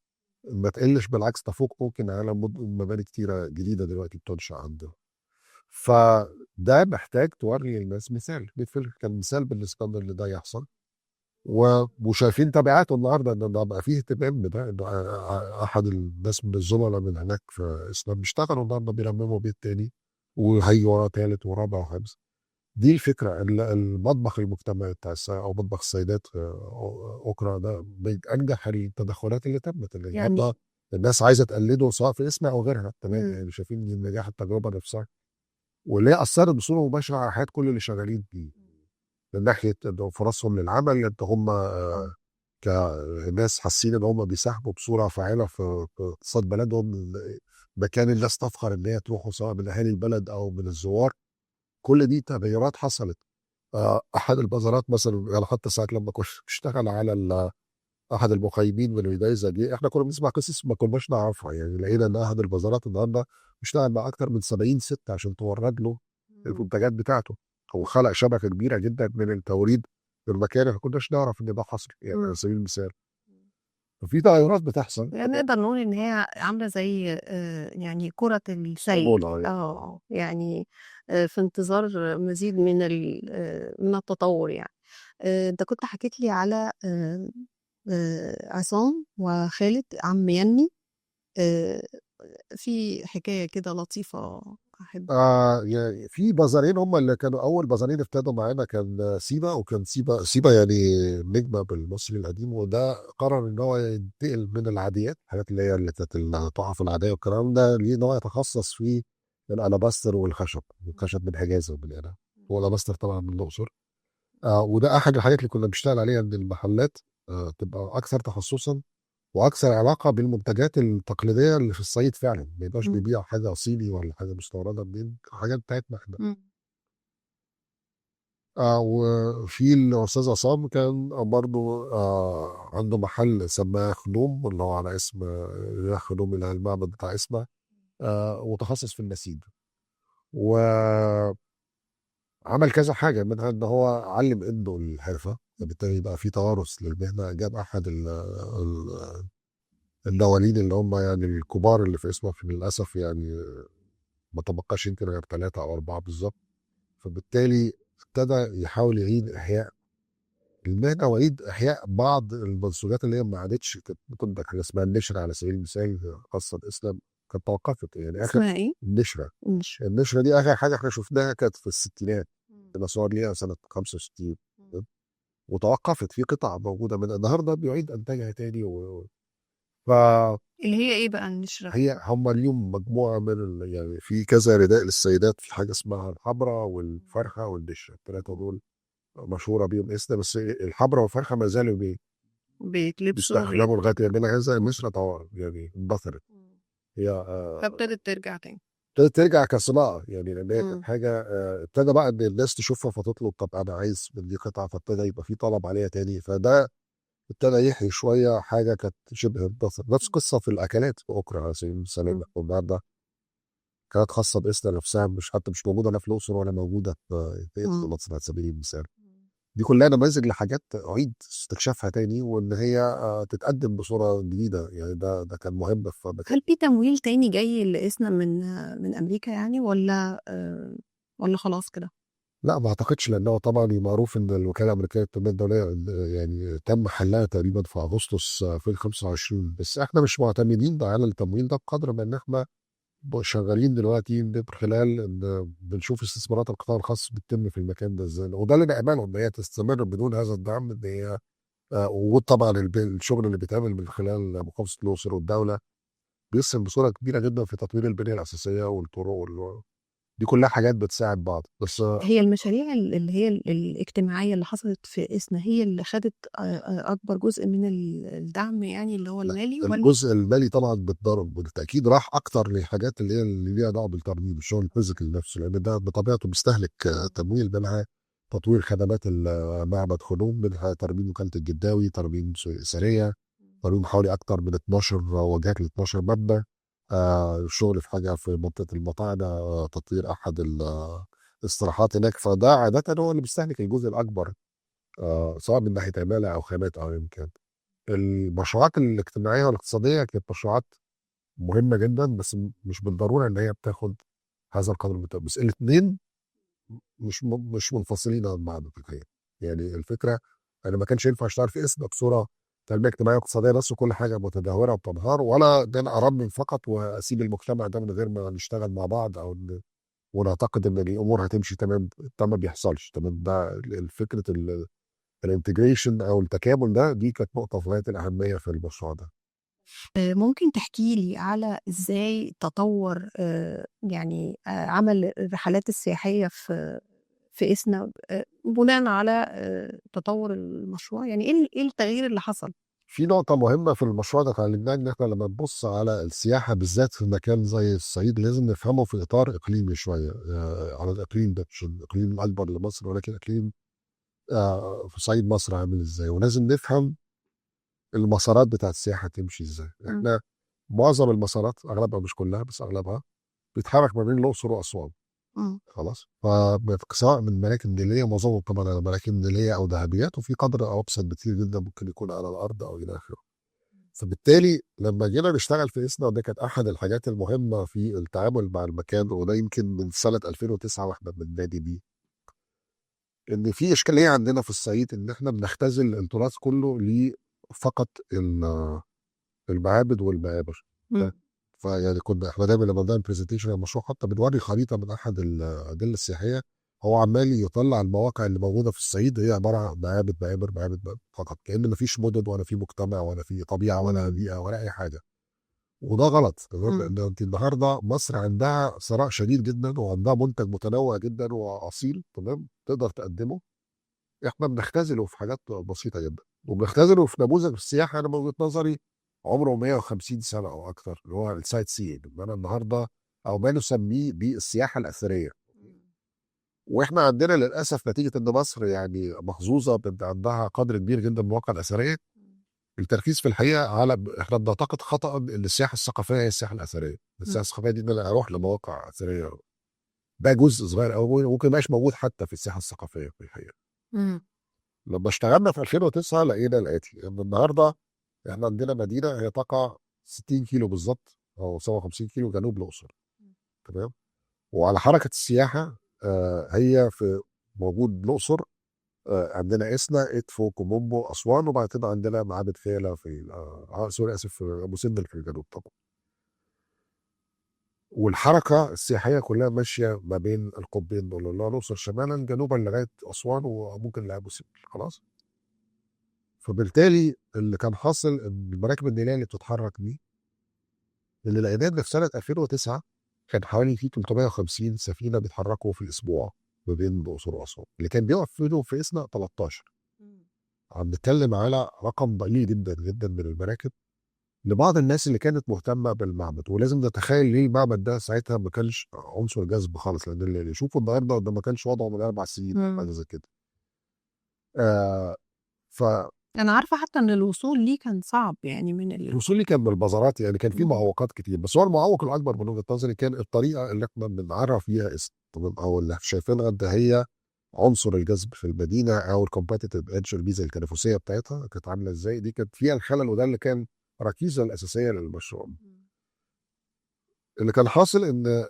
ما تقلش، بالعكس تفوق ممكن على مباني كتيرة جديدة دلوقتي بتنشا عندنا. فده محتاج توري للناس مثال، بيت فلفل كان مثال بالنسبة لنا اللي ده يحصل، وشايفين تبعاته النهارده، ان ده بقى فيه اهتمام بده، ان احد الناس من الزملاء من هناك في اسلام بيشتغلوا النهارده بيرمموا بيت تاني، وهيجي وراه تالت ورابع وخامس. دي الفكرة، المطبخ المجتمعي بتاع او مطبخ السيدات اوكرا، ده من انجح التدخلات اللي تمت، اللي النهارده الناس عايزه تقلده سواء في اسمها او غيرها، تمام. يعني شايفين نجاح التجربة نفسها، واللي هي اثرت بصورة مباشرة على حياة كل اللي شغالين فيه، من ناحية إنه فرصهم للعمل، ان هم كناس حاسين ان هم بيساهموا بصورة فاعله في اقتصاد بلدهم، مكان الناس تفخر ان هي تروحوا سواء من اهالي البلد او من الزوار. كل دي تغيرات حصلت. احد البازارات مثلا، يعني حتى ساعة لما كنت بشتغل على احد المقيمين من الجايزة دي، احنا كنا بنسمع قصص ما كناش نعرفها، يعني لقينا ان احد البازارات النهارده بيشتغل مع اكثر من 70 ست عشان تورد له المنتجات بتاعته، هو خلق شبكة كبيرة جدا من التوريد للمكان، ما كناش نعرف ان ده حصل، يعني على سبيل المثال. ففي تغيرات بتحصل. يعني نقدر نقول ان هي عامله زي يعني كره السيل، يعني في انتظار مزيد من التطور. يعني انت كنت حكيت لي على عصام وخالد عم يني، في حكاية كده لطيفة أحب. يعني في بازارين هم اللي كانوا أول بازارين ابتدوا معانا، كان سيبا، وكان سيبا يعني نجمة بالمصري القديم، وده قرر إن هو ينتقل من العاديات، الحاجات اللي هي اللي كانت التحف العادية والكلام ده، ليه إن هو يتخصص في الألاباستر والخشب، الخشب من حجاز ومن هنا، والألاباستر طبعا من الأقصر. وده أحد الحاجات اللي كنا بنشتغل عليها، إن المحلات تبقى أكثر تخصصا واكثر علاقة بالمنتجات التقليدية اللي في الصعيد فعلا، ما يبقاش بيبيع حاجة صيني ولا حاجة مستورده منين، حاجات بتاعتنا احنا. وفي الاستاذ عصام كان برضو عنده محل سماه خنوم، اللي هو على اسم خنوم اللي هو المعبد بتاع اسمه، وتخصص في النسيج، وعمل كذا حاجة منها ان هو علم ابنه الحرفة، فبالتالي بقى في توارث للمهنه. جاب احد النوالين اللي هم يعني الكبار اللي في اسمه، للاسف يعني ما تبقاش يمكن غير 3 أو 4 بالظبط. فبالتالي ابتدى يحاول يعيد احياء المهنة ويعيد احياء بعض المنسوجات اللي هي ما عادتش بتنتج. حاجة اسمها النشرة على سبيل المثال، خاصة الاسلام كانت توقفت يعني اخر اسمها ايه؟ النشرة. النشرة. النشرة دي اخر حاجة احنا شفناها كانت في الستينات، صور ليها سنة 65 وتوقفت. في قطع موجودة من النهارده بيعيد انتاجها تاني ف اللي هي ايه بقى النشرة؟ هي هم اليوم مجموعة من يعني في كذا رداء للسيدات، في حاجة اسمها الحبره والفرخه والنشره، الثلاثة دول مشهورة بيهم اسم، بس الحبره والفرخه ما زالوا بيتلبسوا بيستخدموا لغاية يومنا هذا. النشرة طبعا يعني اندثرت هي، فابتدت ترجع تاني، ابتدت ترجع كصناعة يعني، لان هي كانت حاجة ابتدى بقى ان الناس تشوفها فتطلب، طب انا عايز من دي قطعه، فابتدى يبقى في طلب عليها تاني، فده ابتدى يحيي شوية حاجة كانت شبه اندثرت. نفس قصة في الاكلات في اوكرا على سبيل المثال، النهارده كانت خاصة بإسنا نفسها، مش حتى مش موجودة لا في الاقصر ولا موجودة في مصر على سبيل المثال. دي كلها نماذج لحاجات اعيد استكشافها تاني، وان هي تتقدم بصورة جديدة يعني. ده كان مهم في مكان. هل في تمويل تاني جاي لإسنا من امريكا يعني ولا خلاص كده؟ لا ما اعتقدش، لانه طبعا معروف ان الوكالة الامريكية للتنمية الدولية يعني تم حلها تقريبا في اغسطس 2025، بس احنا مش معتمدين على التمويل ده بقدر ما ان احنا شغالين دلوقتي من خلال ان بنشوف استثمارات القطاع الخاص بتتم في المكان ده ازاي، وده اللي نأمله ان هي تستمر بدون هذا الدعم، ان هي وجود طبعا الشغل اللي بيتعمل من خلال محافظة الاقصر والدولة بيسهم بصورة كبيرة جدا في تطوير البنية الاساسية والطرق دي كلها حاجات بتساعد بعض. بس هي المشاريع اللي هي الاجتماعية اللي حصلت في إسنا هي اللي خدت اكبر جزء من الدعم يعني اللي هو المالي، ولا الجزء المالي طبعا بالضرب بالتاكيد راح اكتر للحاجات اللي هي اللي ليها دعوه بالترميم، الشغل ال physical نفسه، لان ده بطبيعته بيستهلك تمويل، منها تطوير خدمات معبد خنوم، منها ترميم وكالة الجداوي، ترميم سرية، ترميم حوالي اكتر من 12 واجهات ل 12 مبنى، الشغل في حاجة في منطقة المطاعنه، تطوير احد الاستراحات هناك. فده عادة هو اللي بيستهلك الجزء الاكبر، سواء من ناحية عماله او خامات او يمكن. المشروعات الاجتماعية والاقتصادية كانت مشروعات مهمة جدا، بس مش بالضرورة ان هي بتاخد هذا القدر من التمويل، بس الاثنين مش منفصلين عن بعض في الحقيقة. يعني الفكرة انا ما كانش ينفع اشتغل في اسم بصورة تنمية اجتماعية واقتصادية بس وكل حاجة متدهوره وبتنهار، ولا ده انا ارمم فقط واسيب المجتمع ده من غير ما نشتغل مع بعض او ونعتقد ان الامور هتمشي تمام. ده ما بيحصلش تمام. ده الفكرة ال integration او التكامل ده، دي كانت نقطة في غاية الاهمية في المشروع ده. ممكن تحكي لي على ازاي تطور يعني عمل الرحلات السياحية في إسنا بناء على تطور المشروع؟ يعني ايه التغيير اللي حصل؟ في نقطة مهمة في المشروع ده اتعلمناها، إن إحنا لما نبص على السياحة بالذات في مكان زي الصعيد لازم نفهمه في إطار إقليمي شوية، على الإقليم ده، مش الإقليم الأكبر لمصر ولكن إقليم في صعيد مصر عامل إزاي، ولازم نفهم المسارات بتاعت السياحة تمشي إزاي. إحنا معظم المسارات، أغلبها مش كلها بس أغلبها، بيتحرك ما بين الأقصر وأسوان. خلاص، سواء من مراكب نيلية، معظمهم طبعا على مراكب نيلية أو ذهبيات، وفي قدر أو أبسط بكتير جدا ممكن يكون على الأرض أو إلى آخره. فبالتالي لما جينا نشتغل في إسنا، وده كانت أحد الحاجات المهمة في التعامل مع المكان، وده يمكن من سنة 2009 واحنا بننادي بيه، إن في إشكالية عندنا في الصعيد إن إحنا بنختزل التراث كله لفقط المعابد والمقابر. فيعني كنا احنا دايما لما بنعمل presentation للمشروع حتى بنوري خريطة من احد الادلة السياحية، هو عمال يطلع المواقع اللي موجودة في الصعيد هي عبارة عن معابد مقابر معابد فقط، كأن مفيش مدن ولا في مجتمع ولا في طبيعة ولا بيئة ولا اي حاجة. وده غلط، لان انت النهارده مصر عندها ثراء شديد جدا وعندها منتج متنوع جدا واصيل، تمام، تقدر تقدمه. احنا بنختزله في حاجات بسيطة جدا، وبنختزله في نموذج السياحة انا من وجهه نظري عمره 150 سنة او اكثر، اللي هو ال sightseeing. انا النهارده او ما نسميه بالسياحة الاثرية. واحنا عندنا للاسف نتيجة ان مصر يعني محظوظة بان عندها قدر كبير جدا من المواقع الاثرية، التركيز في الحقيقة على احنا بنعتقد خطا ان السياحة الثقافية هي السياحة الاثرية. السياحة الثقافية دي ان انا اروح لمواقع اثرية، ده جزء صغير قوي ممكن ما يبقاش موجود حتى في السياحة الثقافية في الحقيقة. لما اشتغلنا في 2009 لقينا الاتي، ان النهارده احنا عندنا مدينة هي تقع 60 كيلو بالظبط او 57 كيلو جنوب الاقصر، تمام؟ وعلى حركة السياحة هي في موجود الاقصر، عندنا اسنا، ادفو، كوم امبو، اسوان، وبعد كده عندنا معابد فيلة في sorry اسف في ابو سمبل في الجنوب طبعا. والحركة السياحية كلها ماشية ما بين القطبين دول، اللي هو الاقصر شمالا جنوبا لغاية اسوان وممكن لابو سمبل، خلاص. فبالتالي اللي كان حاصل ان المراكب النيليه اللي بتتحرك دي، اللي لقيناه ان في سنة 2009 كان حوالي في 350 سفينة بيتحركوا في الاسبوع ما بين الاقصر واسوان، اللي كان بيقف فيهم في اسنا 13. عم نتكلم على رقم ضئيل جدا جدا من المراكب لبعض الناس اللي كانت مهتمة بالمعبد. ولازم نتخيل ليه المعبد ده ساعتها ما كانش عنصر جذب خالص، لان اللي يشوفه النهارده ده ما كانش وضعه من 4 سنين حاجة زي كده. ف انا عارفه حتى ان الوصول ليه كان صعب، يعني من الوصول ليه كان بالبازارات، يعني كان في معوقات كتير، بس هو المعوق الاكبر من وجهه نظري كان الطريقة اللي احنا بنعرف بيها اسم، او اللي شايفينها ده هي عنصر الجذب في المدينة، او ال competitive edge، الميزة التنافسية بتاعتها كانت عامله ازاي. دي كانت فيها الخلل، وده اللي كان ركيزة الاساسية للمشروع. اللي كان حاصل ان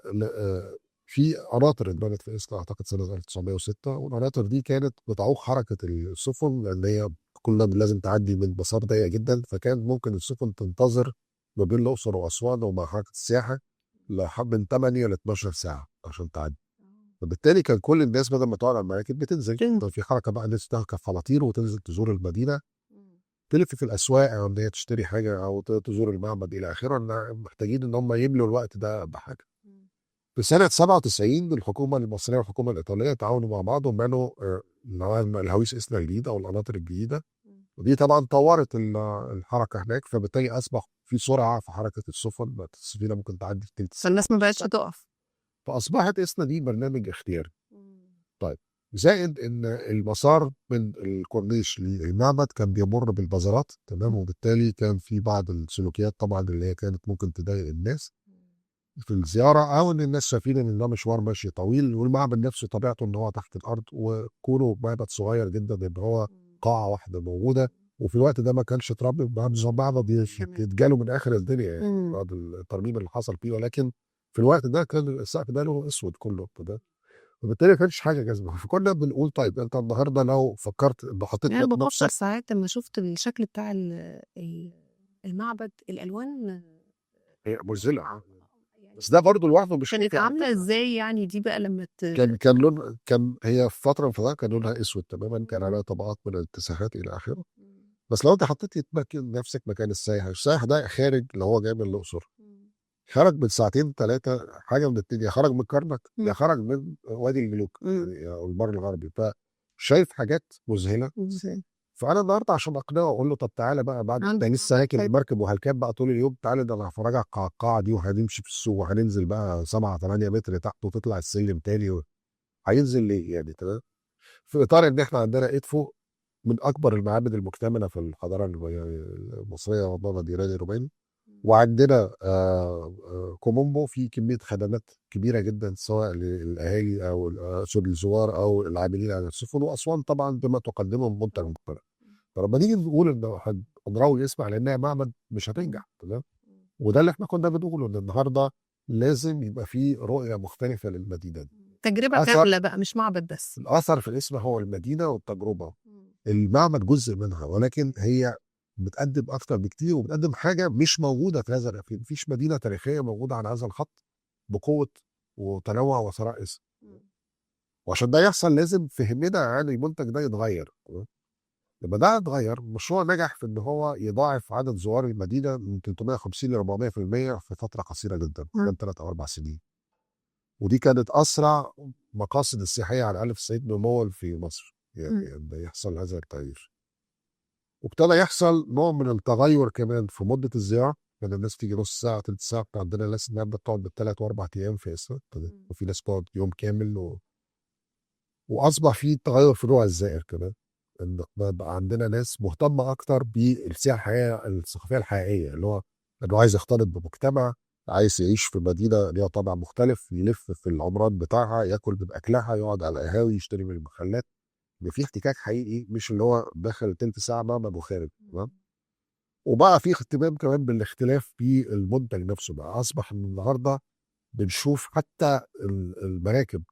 في قناطر اتبنت في اسنا اعتقد سنة 1906، والقناطر دي كانت بتعوق حركة السفن، لان هي كلها لازم تعدي من مسار ضيق جدا، فكان ممكن السفن تنتظر ما بين الاقصر واسوان ومع حركة السياحة لحد من 8 ل 12 ساعة عشان تعدي. فبالتالي كان كل الناس بدل ما تقعد على المراكب بتنزل، في حركة بقى الناس تركب فلاطير وتنزل تزور المدينة، تلف في الاسواق او ان هي تشتري حاجة او تزور المعبد الى اخره، محتاجين ان هم يملوا الوقت ده بحاجة. في سنة 97 الحكومة المصرية والحكومة الايطالية تعاونوا مع بعض وبنوا الهويس اسنا الجديد او القناطر الجديدة، ودي طبعا طورت الحركة هناك، فبالتالي اصبح في سرعة في حركة السفن، بقت السفينة ممكن تعدي في تلت ساعة، فالناس ما بقتش تقف، فاصبحت اسنا دي برنامج اختياري. طيب زائد ان المسار من الكورنيش للمعبد كان بيمر بالبازارات، تمام، وبالتالي كان في بعض السلوكيات طبعا اللي هي كانت ممكن تضايق الناس في الزيارة، او ان الناس شايفين ان ده مشوار ماشي طويل، والمعبد نفسه طبيعته ان هو تحت الارض، وكونه معبد صغير جدا ان هو قاعة واحدة موجودة، وفي الوقت ده ما كانش ترمم معبد يتجاله من اخر الدنيا يعني بعد الترميم اللي حصل فيه، ولكن في الوقت ده كان السقف ده له اسود كله ده، وبالتالي ما كانش حاجة جاذبة. فكنا بنقول طيب انت النهارده لو فكرت حطيت انا بفكر ساعات لما شفت الشكل بتاع المعبد، الالوان هي مذهلة، بس ده برضه لوحده مش كانت عامله ازاي يعني دي بقى لما كان لون، كان هي في فترة من الفترات كان لونها اسود تماما، كان عليها طبقات من الاتساخات الى اخره. بس لو انت حطيتي نفسك مكان السايح، السايح ده خارج لو هو جاي من الاقصر، خرج من ساعتين ثلاثة حاجة من الدنيا، خرج من الكرنك يا خرج من وادي الملوك يعني او البر الغربي، فشايف حاجات مذهلة. فانا النهارده عشان اقنعه اقول له طب تعالى بقى بعد ده لسه راكب المركب وهلكان بقى طول اليوم، تعالى ده انا هفرجك على القاعة دي، وهنمشي في السوق وهننزل بقى 7 8 متر تحت وتطلع السلم تاني هينزل ليه يعني؟ تمام. في اطار ان احنا عندنا ادفو من اكبر المعابد المكتمله في الحضارة المصرية ومعبد ايراني الروماني، وعندنا كوم امبو في كمية خدمات كبيرة جدا سواء للاهالي او الزوار او العاملين على السفن، واسوان طبعا بما تقدمه من منتج مختلف. فلما نيجي نقول ان هنروج اسم على انها معبد مش هتنجح، تمام. وده اللي احنا كنا بنقوله، ان النهارده لازم يبقى في رؤية مختلفة للمدينة دي، تجربه كاملة بقى مش معبد بس. الاثر في الاسم هو المدينة والتجربة، المعبد جزء منها، ولكن هي بتقدم اكتر بكتير، وبتقدم حاجة مش موجودة في هذا، مفيش مدينة تاريخية موجودة على هذا الخط بقوة وتنوع وثراء اسم. وعشان ده يحصل لازم فهمنا عن المنتج ده يتغير. لما ده اتغير، المشروع نجح في ان هو يضاعف عدد زوار المدينة من 350 ل 400% في فترة قصيرة جدا، كان 3 او 4 سنين. ودي كانت اسرع مقاصد السياحية على الاقل في الصعيد نمو في مصر، يعني يحصل هذا التغيير. وابتدى يحصل نوع من التغير كمان في مده الزيارة، كان الناس تيجي نص ساعة تلت ساعة، كان عندنا ناس النهارده بتقعد بالثلاث واربع ايام في اسنا، وفي ناس بتقعد يوم كامل واصبح في تغير في نوع الزائر كمان، ان بقى عندنا ناس مهتمة اكتر بالسياحة الثقافية الحقيقيه، اللي هو انه عايز يختلط بمجتمع، عايز يعيش في مدينة ليها طابع مختلف، يلف في العمران بتاعها، ياكل من اكلها، يقعد على القهاوي، يشتري من المحلات، يبقى في احتكاك حقيقي، مش اللي هو دخل تلت ساعة معبد وخارج. تمام. وبقى في اهتمام كمان بالاختلاف في المنتج نفسه. بقى اصبح ان النهارده بنشوف حتى المراكب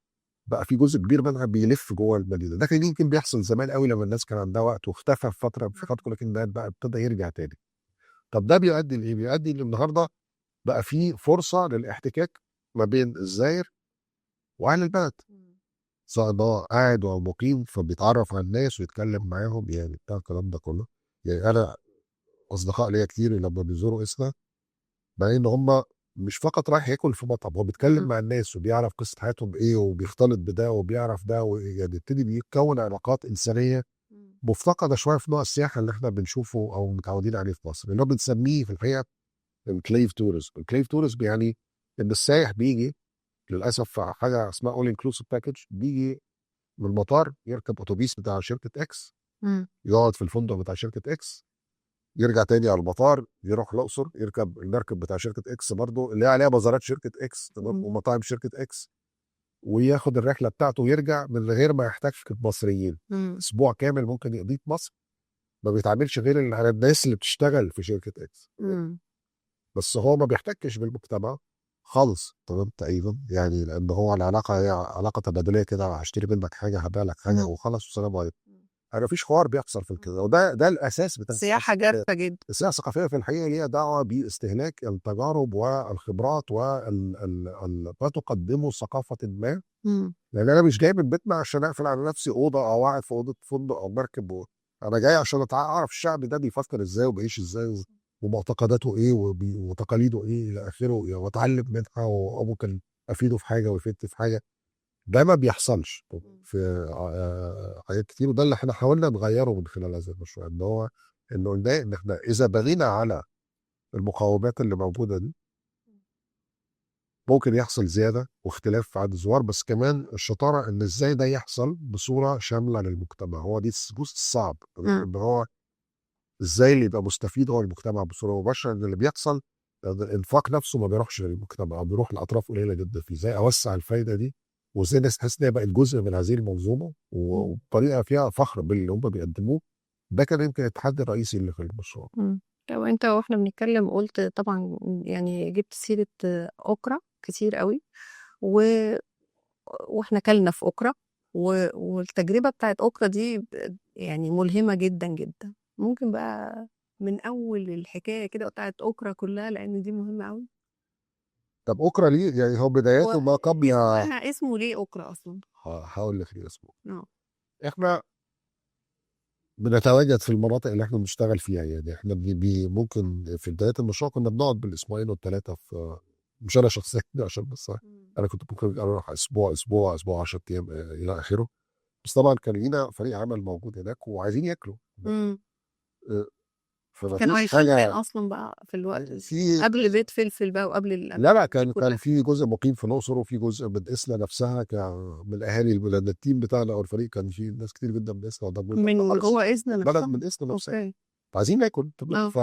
بقى في جزء كبير منها بيلف جوه المدينه. ده كان يمكن بيحصل زمان قوي لما الناس كان عندها وقت، واختفى في فترة في فتره، لكن ده بقى ابتدى يرجع تاني. طب ده بيؤدي لايه؟ بيؤدي ان النهارده بقى في فرصة للاحتكاك ما بين الزائر واهل البلد، سواء ان هو قاعد او مقيم، فبيتعرف على الناس ويتكلم معاهم، يعني بتاع الكلام ده كله. يعني انا اصدقاء ليا كتير لما بيزوروا اسنا، بلاقي ان هم مش فقط رايح ياكل في مطعم، هو بيتكلم مع الناس وبيعرف قصة حياتهم ايه، وبيختلط بده وبيعرف ده، ويعني بيبتدي بيكون علاقات انسانيه مفتقده شوية في نوع السياحة اللي احنا بنشوفه او متعودين عليه في مصر، اللي هو بنسميه في الحقيقة enclave tourism. enclave tourism يعني ان السايح بيجي للاسف في حاجة اسمها all inclusive package، بيجي من المطار يركب اتوبيس بتاع شركة X، يقعد في الفندق بتاع شركة X، يرجع تاني على المطار، يروح الاقصر، يركب المركب بتاع شركة X برضه اللي هي عليها بازارات شركة X، تمام، ومطاعم شركة X، وياخد الرحلة بتاعته ويرجع من غير ما يحتاج مصريين. اسبوع كامل ممكن يقضيه في مصر ما بيتعاملش غير على الناس اللي بتشتغل في شركة X. بس هو ما بيحتكش بالمجتمع خالص، تمام، تقريبا يعني، لان هو العلاقة هي علاقة تبادليه كده، هشتري منك حاجة هبيع لك حاجة وخلاص والسلام عليكم. انا مفيش حوار بيحصل في الكده، وده ده الاساس بتاع سياحة جافة جدا. السياحة الثقافية في الحقيقة ليها دعوه باستهلاك التجارب والخبرات وال ما تقدمه ثقافة ما. لان انا مش جاي من بيتنا عشان اقفل على نفسي اوضة او قاعد في اوضة فندق او مركب انا جاي عشان اعرف الشعب ده بيفكر ازاي وبيعيش ازاي ومعتقداته ايه وتقاليده ايه الى اخره، واتعلم منها وممكن افيده في حاجة ويفيدني في حاجة. ده ما بيحصلش في حاجات كتير، وده اللي احنا حاولنا نغيره من خلال هذا المشروع، ان هو انه قلنا ان احنا اذا بغينا على المقومات اللي موجودة دي ممكن يحصل زيادة واختلاف في عدد الزوار، بس كمان الشطارة ان ازاي ده يحصل بصورة شاملة للمجتمع. هو دي الجزء الصعب، ان هو ازاي اللي يبقى مستفيد هو المجتمع بصورة مباشرة. ان اللي بيحصل لأن الانفاق نفسه ما بيروحش للمجتمع، او بيروح لاطراف قليله جدا فيه. ازاي اوسع الفايدة دي، وازاي الناس تحس ان هي بقت جزء من هذه المنظومة وبطريقة فيها فخر باللي هم بيقدموه. ده كان يمكن التحدي الرئيسي اللي في المشروع. طب انت واحنا بنتكلم قلت طبعا يعني جبت سيره اوكرا كتير قوي، واحنا كلنا في اوكرا، والتجربة بتاعت اوكرا دي يعني ملهمة جدا جدا. ممكن بقى من اول الحكاية كده بتاعت اوكرا كلها، لان دي مهمة قوي. طب اوكرا ليه؟ يعني هو بداياته ما قبل اسمه ليه اوكرا اصلا؟ هقول لك ليه اسمه. احنا بنتواجد في المناطق اللي احنا بنشتغل فيها، يعني احنا بي ممكن في بداية المشروع كنا بنقعد بالاسبوعين والثلاثة في، مش انا شخصيا عشان بس انا كنت ممكن اروح اسبوع اسبوع اسبوع 10 ايام الى اخره، بس طبعا كان لينا فريق عمل موجود هناك وعايزين ياكلوا. فما كانوا فيش عايشين حاجة فين اصلا بقى في الوقت ده؟ في قبل بيت فلفل بقى وقبل لا لا، كان كلها. كان في جزء مقيم في الاقصر، وفي جزء من اسنا نفسها من الاهالي، لان ال team بتاعنا او الفريق كان فيه ناس كتير جدا من اسنا، وده جزء من خالص. جوه اسنا بلد نفسها. من اسنا نفسها. okay. عايزين ناكل. طب ف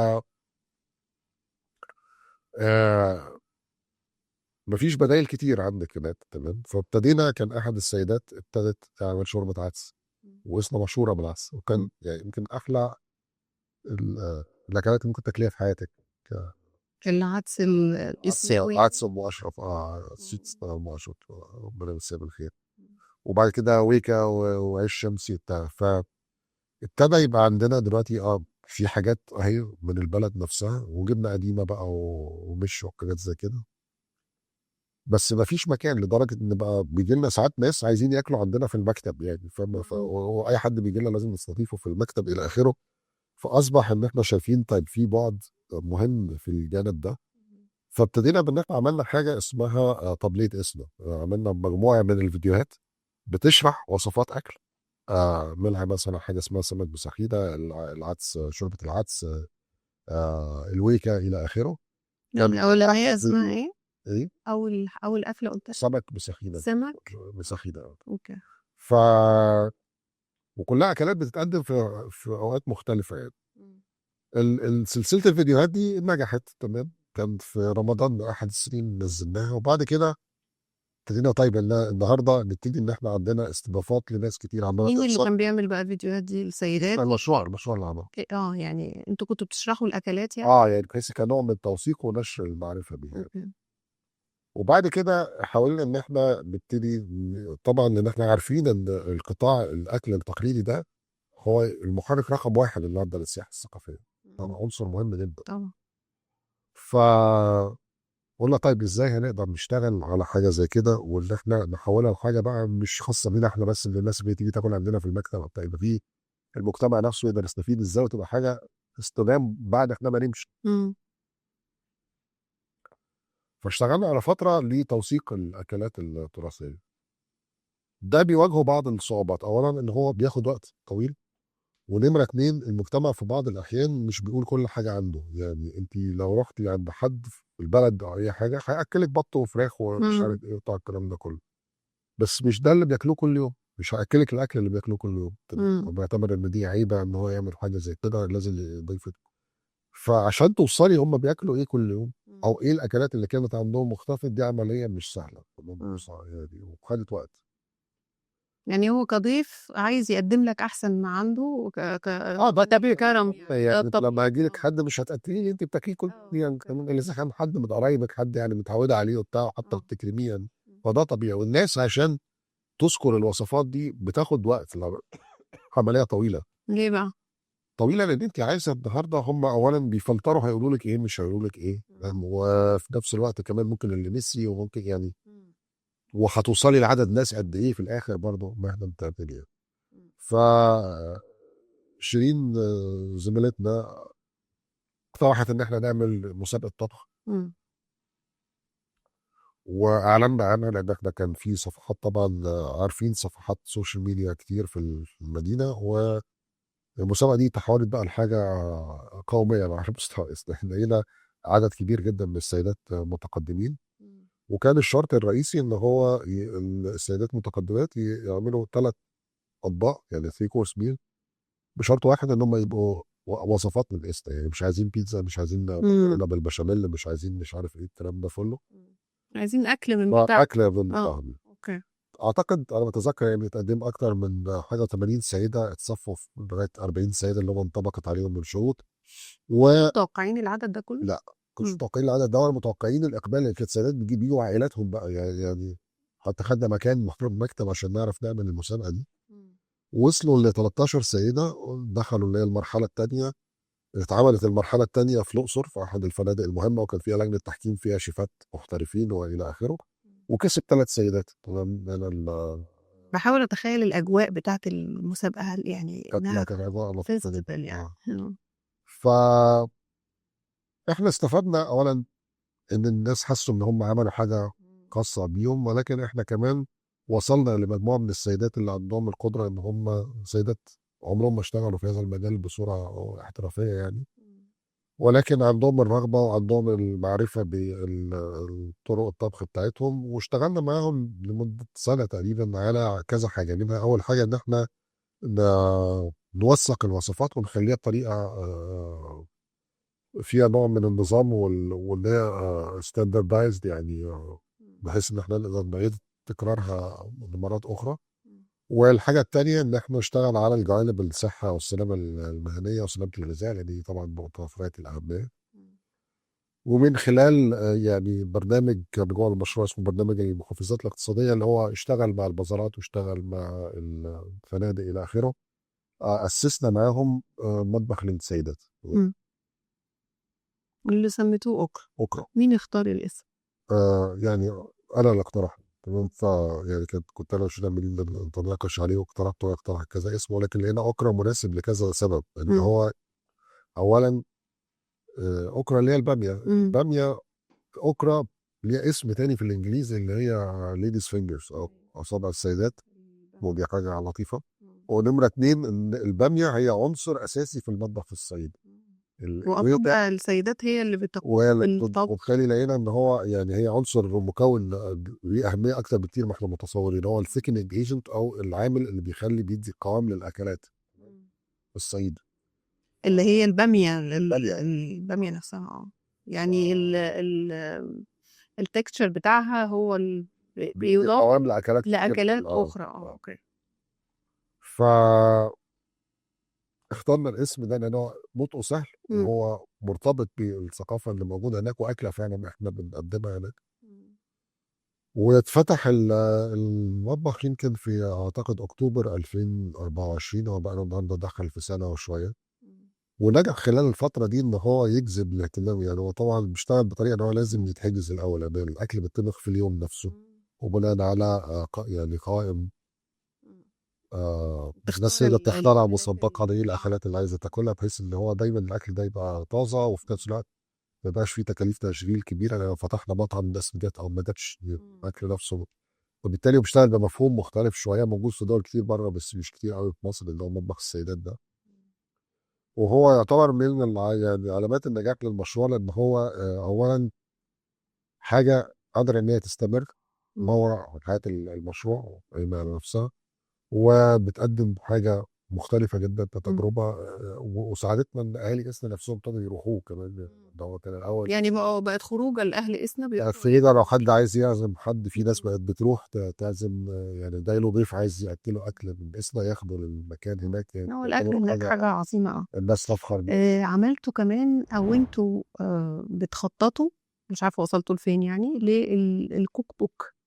مفيش بدايل كتير عندك هناك، تمام. فابتدينا، كان احد السيدات ابتدت تعمل شوربة عدس، واسنا مشهورة بالعدس، وكان يعني يمكن احلى الاكلات اللي ممكن تاكليها في حياتك. العدس اسمه إيه؟ عدس ام اشرف، ست ام اشرف، ربنا يمسيها بالخير. وبعد كده ويكا وعيش شمسي وبتاع. فابتدى يبقى عندنا دلوقتي في حاجات اهي من البلد نفسها، وجبنه قديمة بقى ومش وحاجات زي كده، بس ما فيش مكان، لدرجة ان بقى بيجي لنا ساعات ناس عايزين ياكلوا عندنا في المكتب، يعني فاهم؟ واي حد بيجي لنا لازم نستضيفه في المكتب الى اخره. فاصبح ان احنا شايفين طيب في بعد مهم في الجانب ده، فابتدينا بان احنا عملنا حاجة اسمها طبليه اسنا. عملنا مجموعة من الفيديوهات بتشرح وصفات اكل، منها مثلا حاجة اسمها سمك بسخيده، العدس، شوربة العدس، الويكا الى اخره. كان اول هي اسمها ايه؟ ايه؟ اول اكله قلتها سمك بسخينه. سمك بسخينه. okay. ف وكلها اكلات بتتقدم في اوقات مختلفة يعني. سلسلة الفيديوهات دي نجحت تمام. كان في رمضان احد السنين نزلناها، وبعد كده ابتدينا طيب النهارده نبتدي ان احنا عندنا استضافات لناس كتير عماله مين اللي تحصل. كان بيعمل بقى الفيديوهات دي؟ السيدات؟ المشروع اللي عمله. يعني انتوا كنتوا بتشرحوا الاكلات يعني؟ يعني بحيث كنوع من التوثيق ونشر المعرفة بيها. okay. وبعد كده حاولنا ان احنا نبتدي، طبعا لان احنا عارفين ان القطاع الاكل التقليدي ده هو المحرك رقم 1 النهارده للسياحة الثقافية، طبعا عنصر مهم جدا. ف قلنا طيب ازاي هنقدر نشتغل على حاجة زي كده، وان احنا نحولها لحاجة بقى مش خاصة بينا احنا بس، اللي الناس بتيجي تاكل عندنا في المكتب وبتاع، يبقى في المجتمع نفسه يقدر يستفيد ازاي، وتبقى حاجة استدام بعد احنا ما نمشي. فاشتغلنا على فترة لتوثيق الاكلات التراثية. ده بيواجهه بعض الصعوبات، اولا ان هو بياخد وقت طويل، ونمرة 2 المجتمع في بعض الأحيان مش بيقول كل حاجة عنده. يعني أنت لو رحتي عند حد في البلد أو أي حاجة هيأكلك بط وفراخ ومش عارف إيه وبتاع الكلام ده كله، بس مش ده اللي بياكلوه كل يوم، مش هأكلك الأكل اللي بياكلوه كل يوم. هو بيعتبر إن دي عيبة إن هو يعمل حاجة زي كده، لازم يضيف. فعشان توصلي هم بياكلوا إيه كل يوم أو إيه الأكلات اللي كانت عندهم مختلفة، دي عملية مش سهلة. يعني وخدت وقت. يعني هو كضيف عايز يقدم لك أحسن ما عنده ده طبيعي. كرم. يعني ده طبيعي. لما يجي لك حد مش هتأكليه انت بتاكليه كل يوم، يعني كمان اذا كان حد من قرايبك، حد يعني متعوده عليه وبتاع، حتى بتكرميه يعني. فده طبيعي. والناس عشان تذكر الوصفات دي بتاخد وقت، عملية طويلة. ليه بقى؟ طويلة لان انت عايزه النهارده هم اولا بيفلتروا هيقولوا لك ايه مش هيقولوا لك ايه، فاهم؟ وفي نفس الوقت كمان ممكن اللي نسي، وممكن يعني وهتوصلي لعدد ناس قد ايه في الاخر برضه ما احنا بتعمل ايه. ف شيرين زميلتنا اقترحت ان احنا نعمل مسابقة طبخ. واعلنا عنها لان احنا كان في صفحات طبعا، عارفين صفحات social media كتير في المدينة، والمسابقه دي تحولت بقى لحاجة قومية على مستوى احنا لقينا عدد كبير جدا من السيدات متقدمين، وكان الشرط الرئيسي ان هو السيدات المتقدمات يعملوا 3 اطباق، يعني 3 course meal، بشرط واحد ان هم يبقوا وصفات من القسطه، يعني مش عايزين بيتزا، مش عايزين مكرونه بالبشاميل، مش عايزين مش عارف ايه الكلام ده كله، عايزين اكل من بتاع اكل من بتاع. اعتقد انا بتذكر يعني تقدم اكتر من حاجة 80 سيده اتصفوا لغاية 40 سيده اللي هم انطبقت عليهم الشروط. و متوقعين العدد ده كله؟ لا، كنتش متوقعين العدد ده ولا متوقعين الاقبال، اللي كانت سيدات بتجيب بيجوا عائلاتهم بقى، يعني حتى خدنا مكان محروم مكتب عشان نعرف نعمل المسابقة دي. وصلوا ل 13 سيده، دخلوا اللي هي المرحلة الثانية. اتعملت المرحلة الثانية في الاقصر في احد الفنادق المهمة، وكان فيها لجنة تحكيم فيها شيفات محترفين والى اخره، وكسب 3 سيدات. تمام. انا بحاول اتخيل الاجواء بتاعت المسابقة، يعني انها كانت اجواء لطيفة جدا يعني. ف احنا استفدنا اولا ان الناس حسوا ان هم عملوا حاجة خاصة بيهم، ولكن احنا كمان وصلنا لمجموعة من السيدات اللي عندهم القدرة ان هم سيدات عمرهم ما اشتغلوا في هذا المجال بصورة احترافية يعني، ولكن عندهم الرغبة وعندهم المعرفة بالطرق الطبخ بتاعتهم. واشتغلنا معاهم لمدة سنة تقريبا على كذا حاجة، منها اول حاجة ان احنا نوثق الوصفات ونخليها بطريقة فيها نوع من النظام واللي هي standardized، يعني بحيث ان احنا نقدر نعيد تكرارها لمرات اخرى. والحاجة الثانية ان احنا نشتغل على الجوانب الصحة والسلامة المهنية وسلامه الغذاء، لان دي طبعا نقطة في غاية الاهمية. ومن خلال يعني برنامج كان جوه المشروع اسمه برنامج المحافظات الاقتصادية، اللي هو اشتغل مع البازارات واشتغل مع الفنادق الى اخره، اسسنا معاهم مطبخ للسيدات اللي سميتوه أوكرا. أوكرا. مين اختار الاسم؟ يعني أنا اللي اقترحته، تمام. ف يعني كنت أنا وشيرين عمالين نتناقش عليه واقترحته واقترح كذا اسم، ولكن لقينا أوكرا مناسب لكذا سبب. إن هو أولا أوكرا اللي هي البامية. البامية أوكرا ليها اسم تاني في الإنجليزي اللي هي ladies fingers أو أصابع السيدات، ودي حاجة لطيفة. ونمرة 2 إن البامية هي عنصر أساسي في المطبخ في الصعيد. وأكيد بقى السيدات هي اللي بتقوم وهي اللي بالطبخ. وبالتالي لقينا ان هو يعني هي عنصر مكون ليه اهمية اكتر بكتير ما احنا متصورين، هو ال thickening agent او العامل اللي بيخلي بيدي قوام للاكلات الصعيد. اللي هي الباميه. البامية. الباميه نفسها يعني ال texture بتاعها هو بيدي بيضاف قوام لاكلات كتير. لاكلات اخرى. Okay. ف اخترنا الاسم ده لانه نطقه سهل، وهو مرتبط بالثقافة اللي موجودة هناك، واكله فعلا احنا بنقدمها هناك. واتفتح المطبخ يمكن في اعتقد اكتوبر 2024، هو بقى النهارده دخل في سنة وشويه، ونجح خلال الفترة دي ان هو يجذب الاهتمام. يعني هو طبعا بيشتغل بطريقة ان هو لازم يتحجز الاول، لان الاكل بيطبخ في اليوم نفسه، وبناء على يعني قوائم تختار الناس تقدر تختارها الأكلات مسبقا ايه الاكلات اللي عايزه تاكلها، بحيث ان هو دايما الاكل ده يبقى طازه، وفي نفس الوقت ما يبقاش فيه تكاليف تشغيل كبيره. لو فتحنا مطعم الناس جت او ما جاتش الاكل نفسه. وبالتالي هو بيشتغل بمفهوم مختلف شوية موجود في دول كتير بره بس مش كتير قوي في مصر، اللي هو مطبخ السيدات ده. وهو يعتبر من يعني علامات النجاح للمشروع، لان هو اولا حاجة قادرة ان هي تستمر ما وراء حياة المشروع على نفسها، وبتقدم حاجة مختلفة جدا كتجربه، وساعدتنا ان اهالي اسنا نفسهم ابتدوا يروحوه كمان. ده هو كان الاول يعني بقت خروجه لاهل اسنا. يعني السيدة لو حد عايز يعزم حد، في ناس بقت بتروح تعزم، يعني ده له ضيف عايز ياكله اكل من اسنا ياخده للمكان هناك. يعني هو الاكل هناك حاجة عظيمه. الناس تفخر بيه. عملتوا كمان او انتوا بتخططوا، مش عارفه وصلتوا لفين، يعني لل cook book.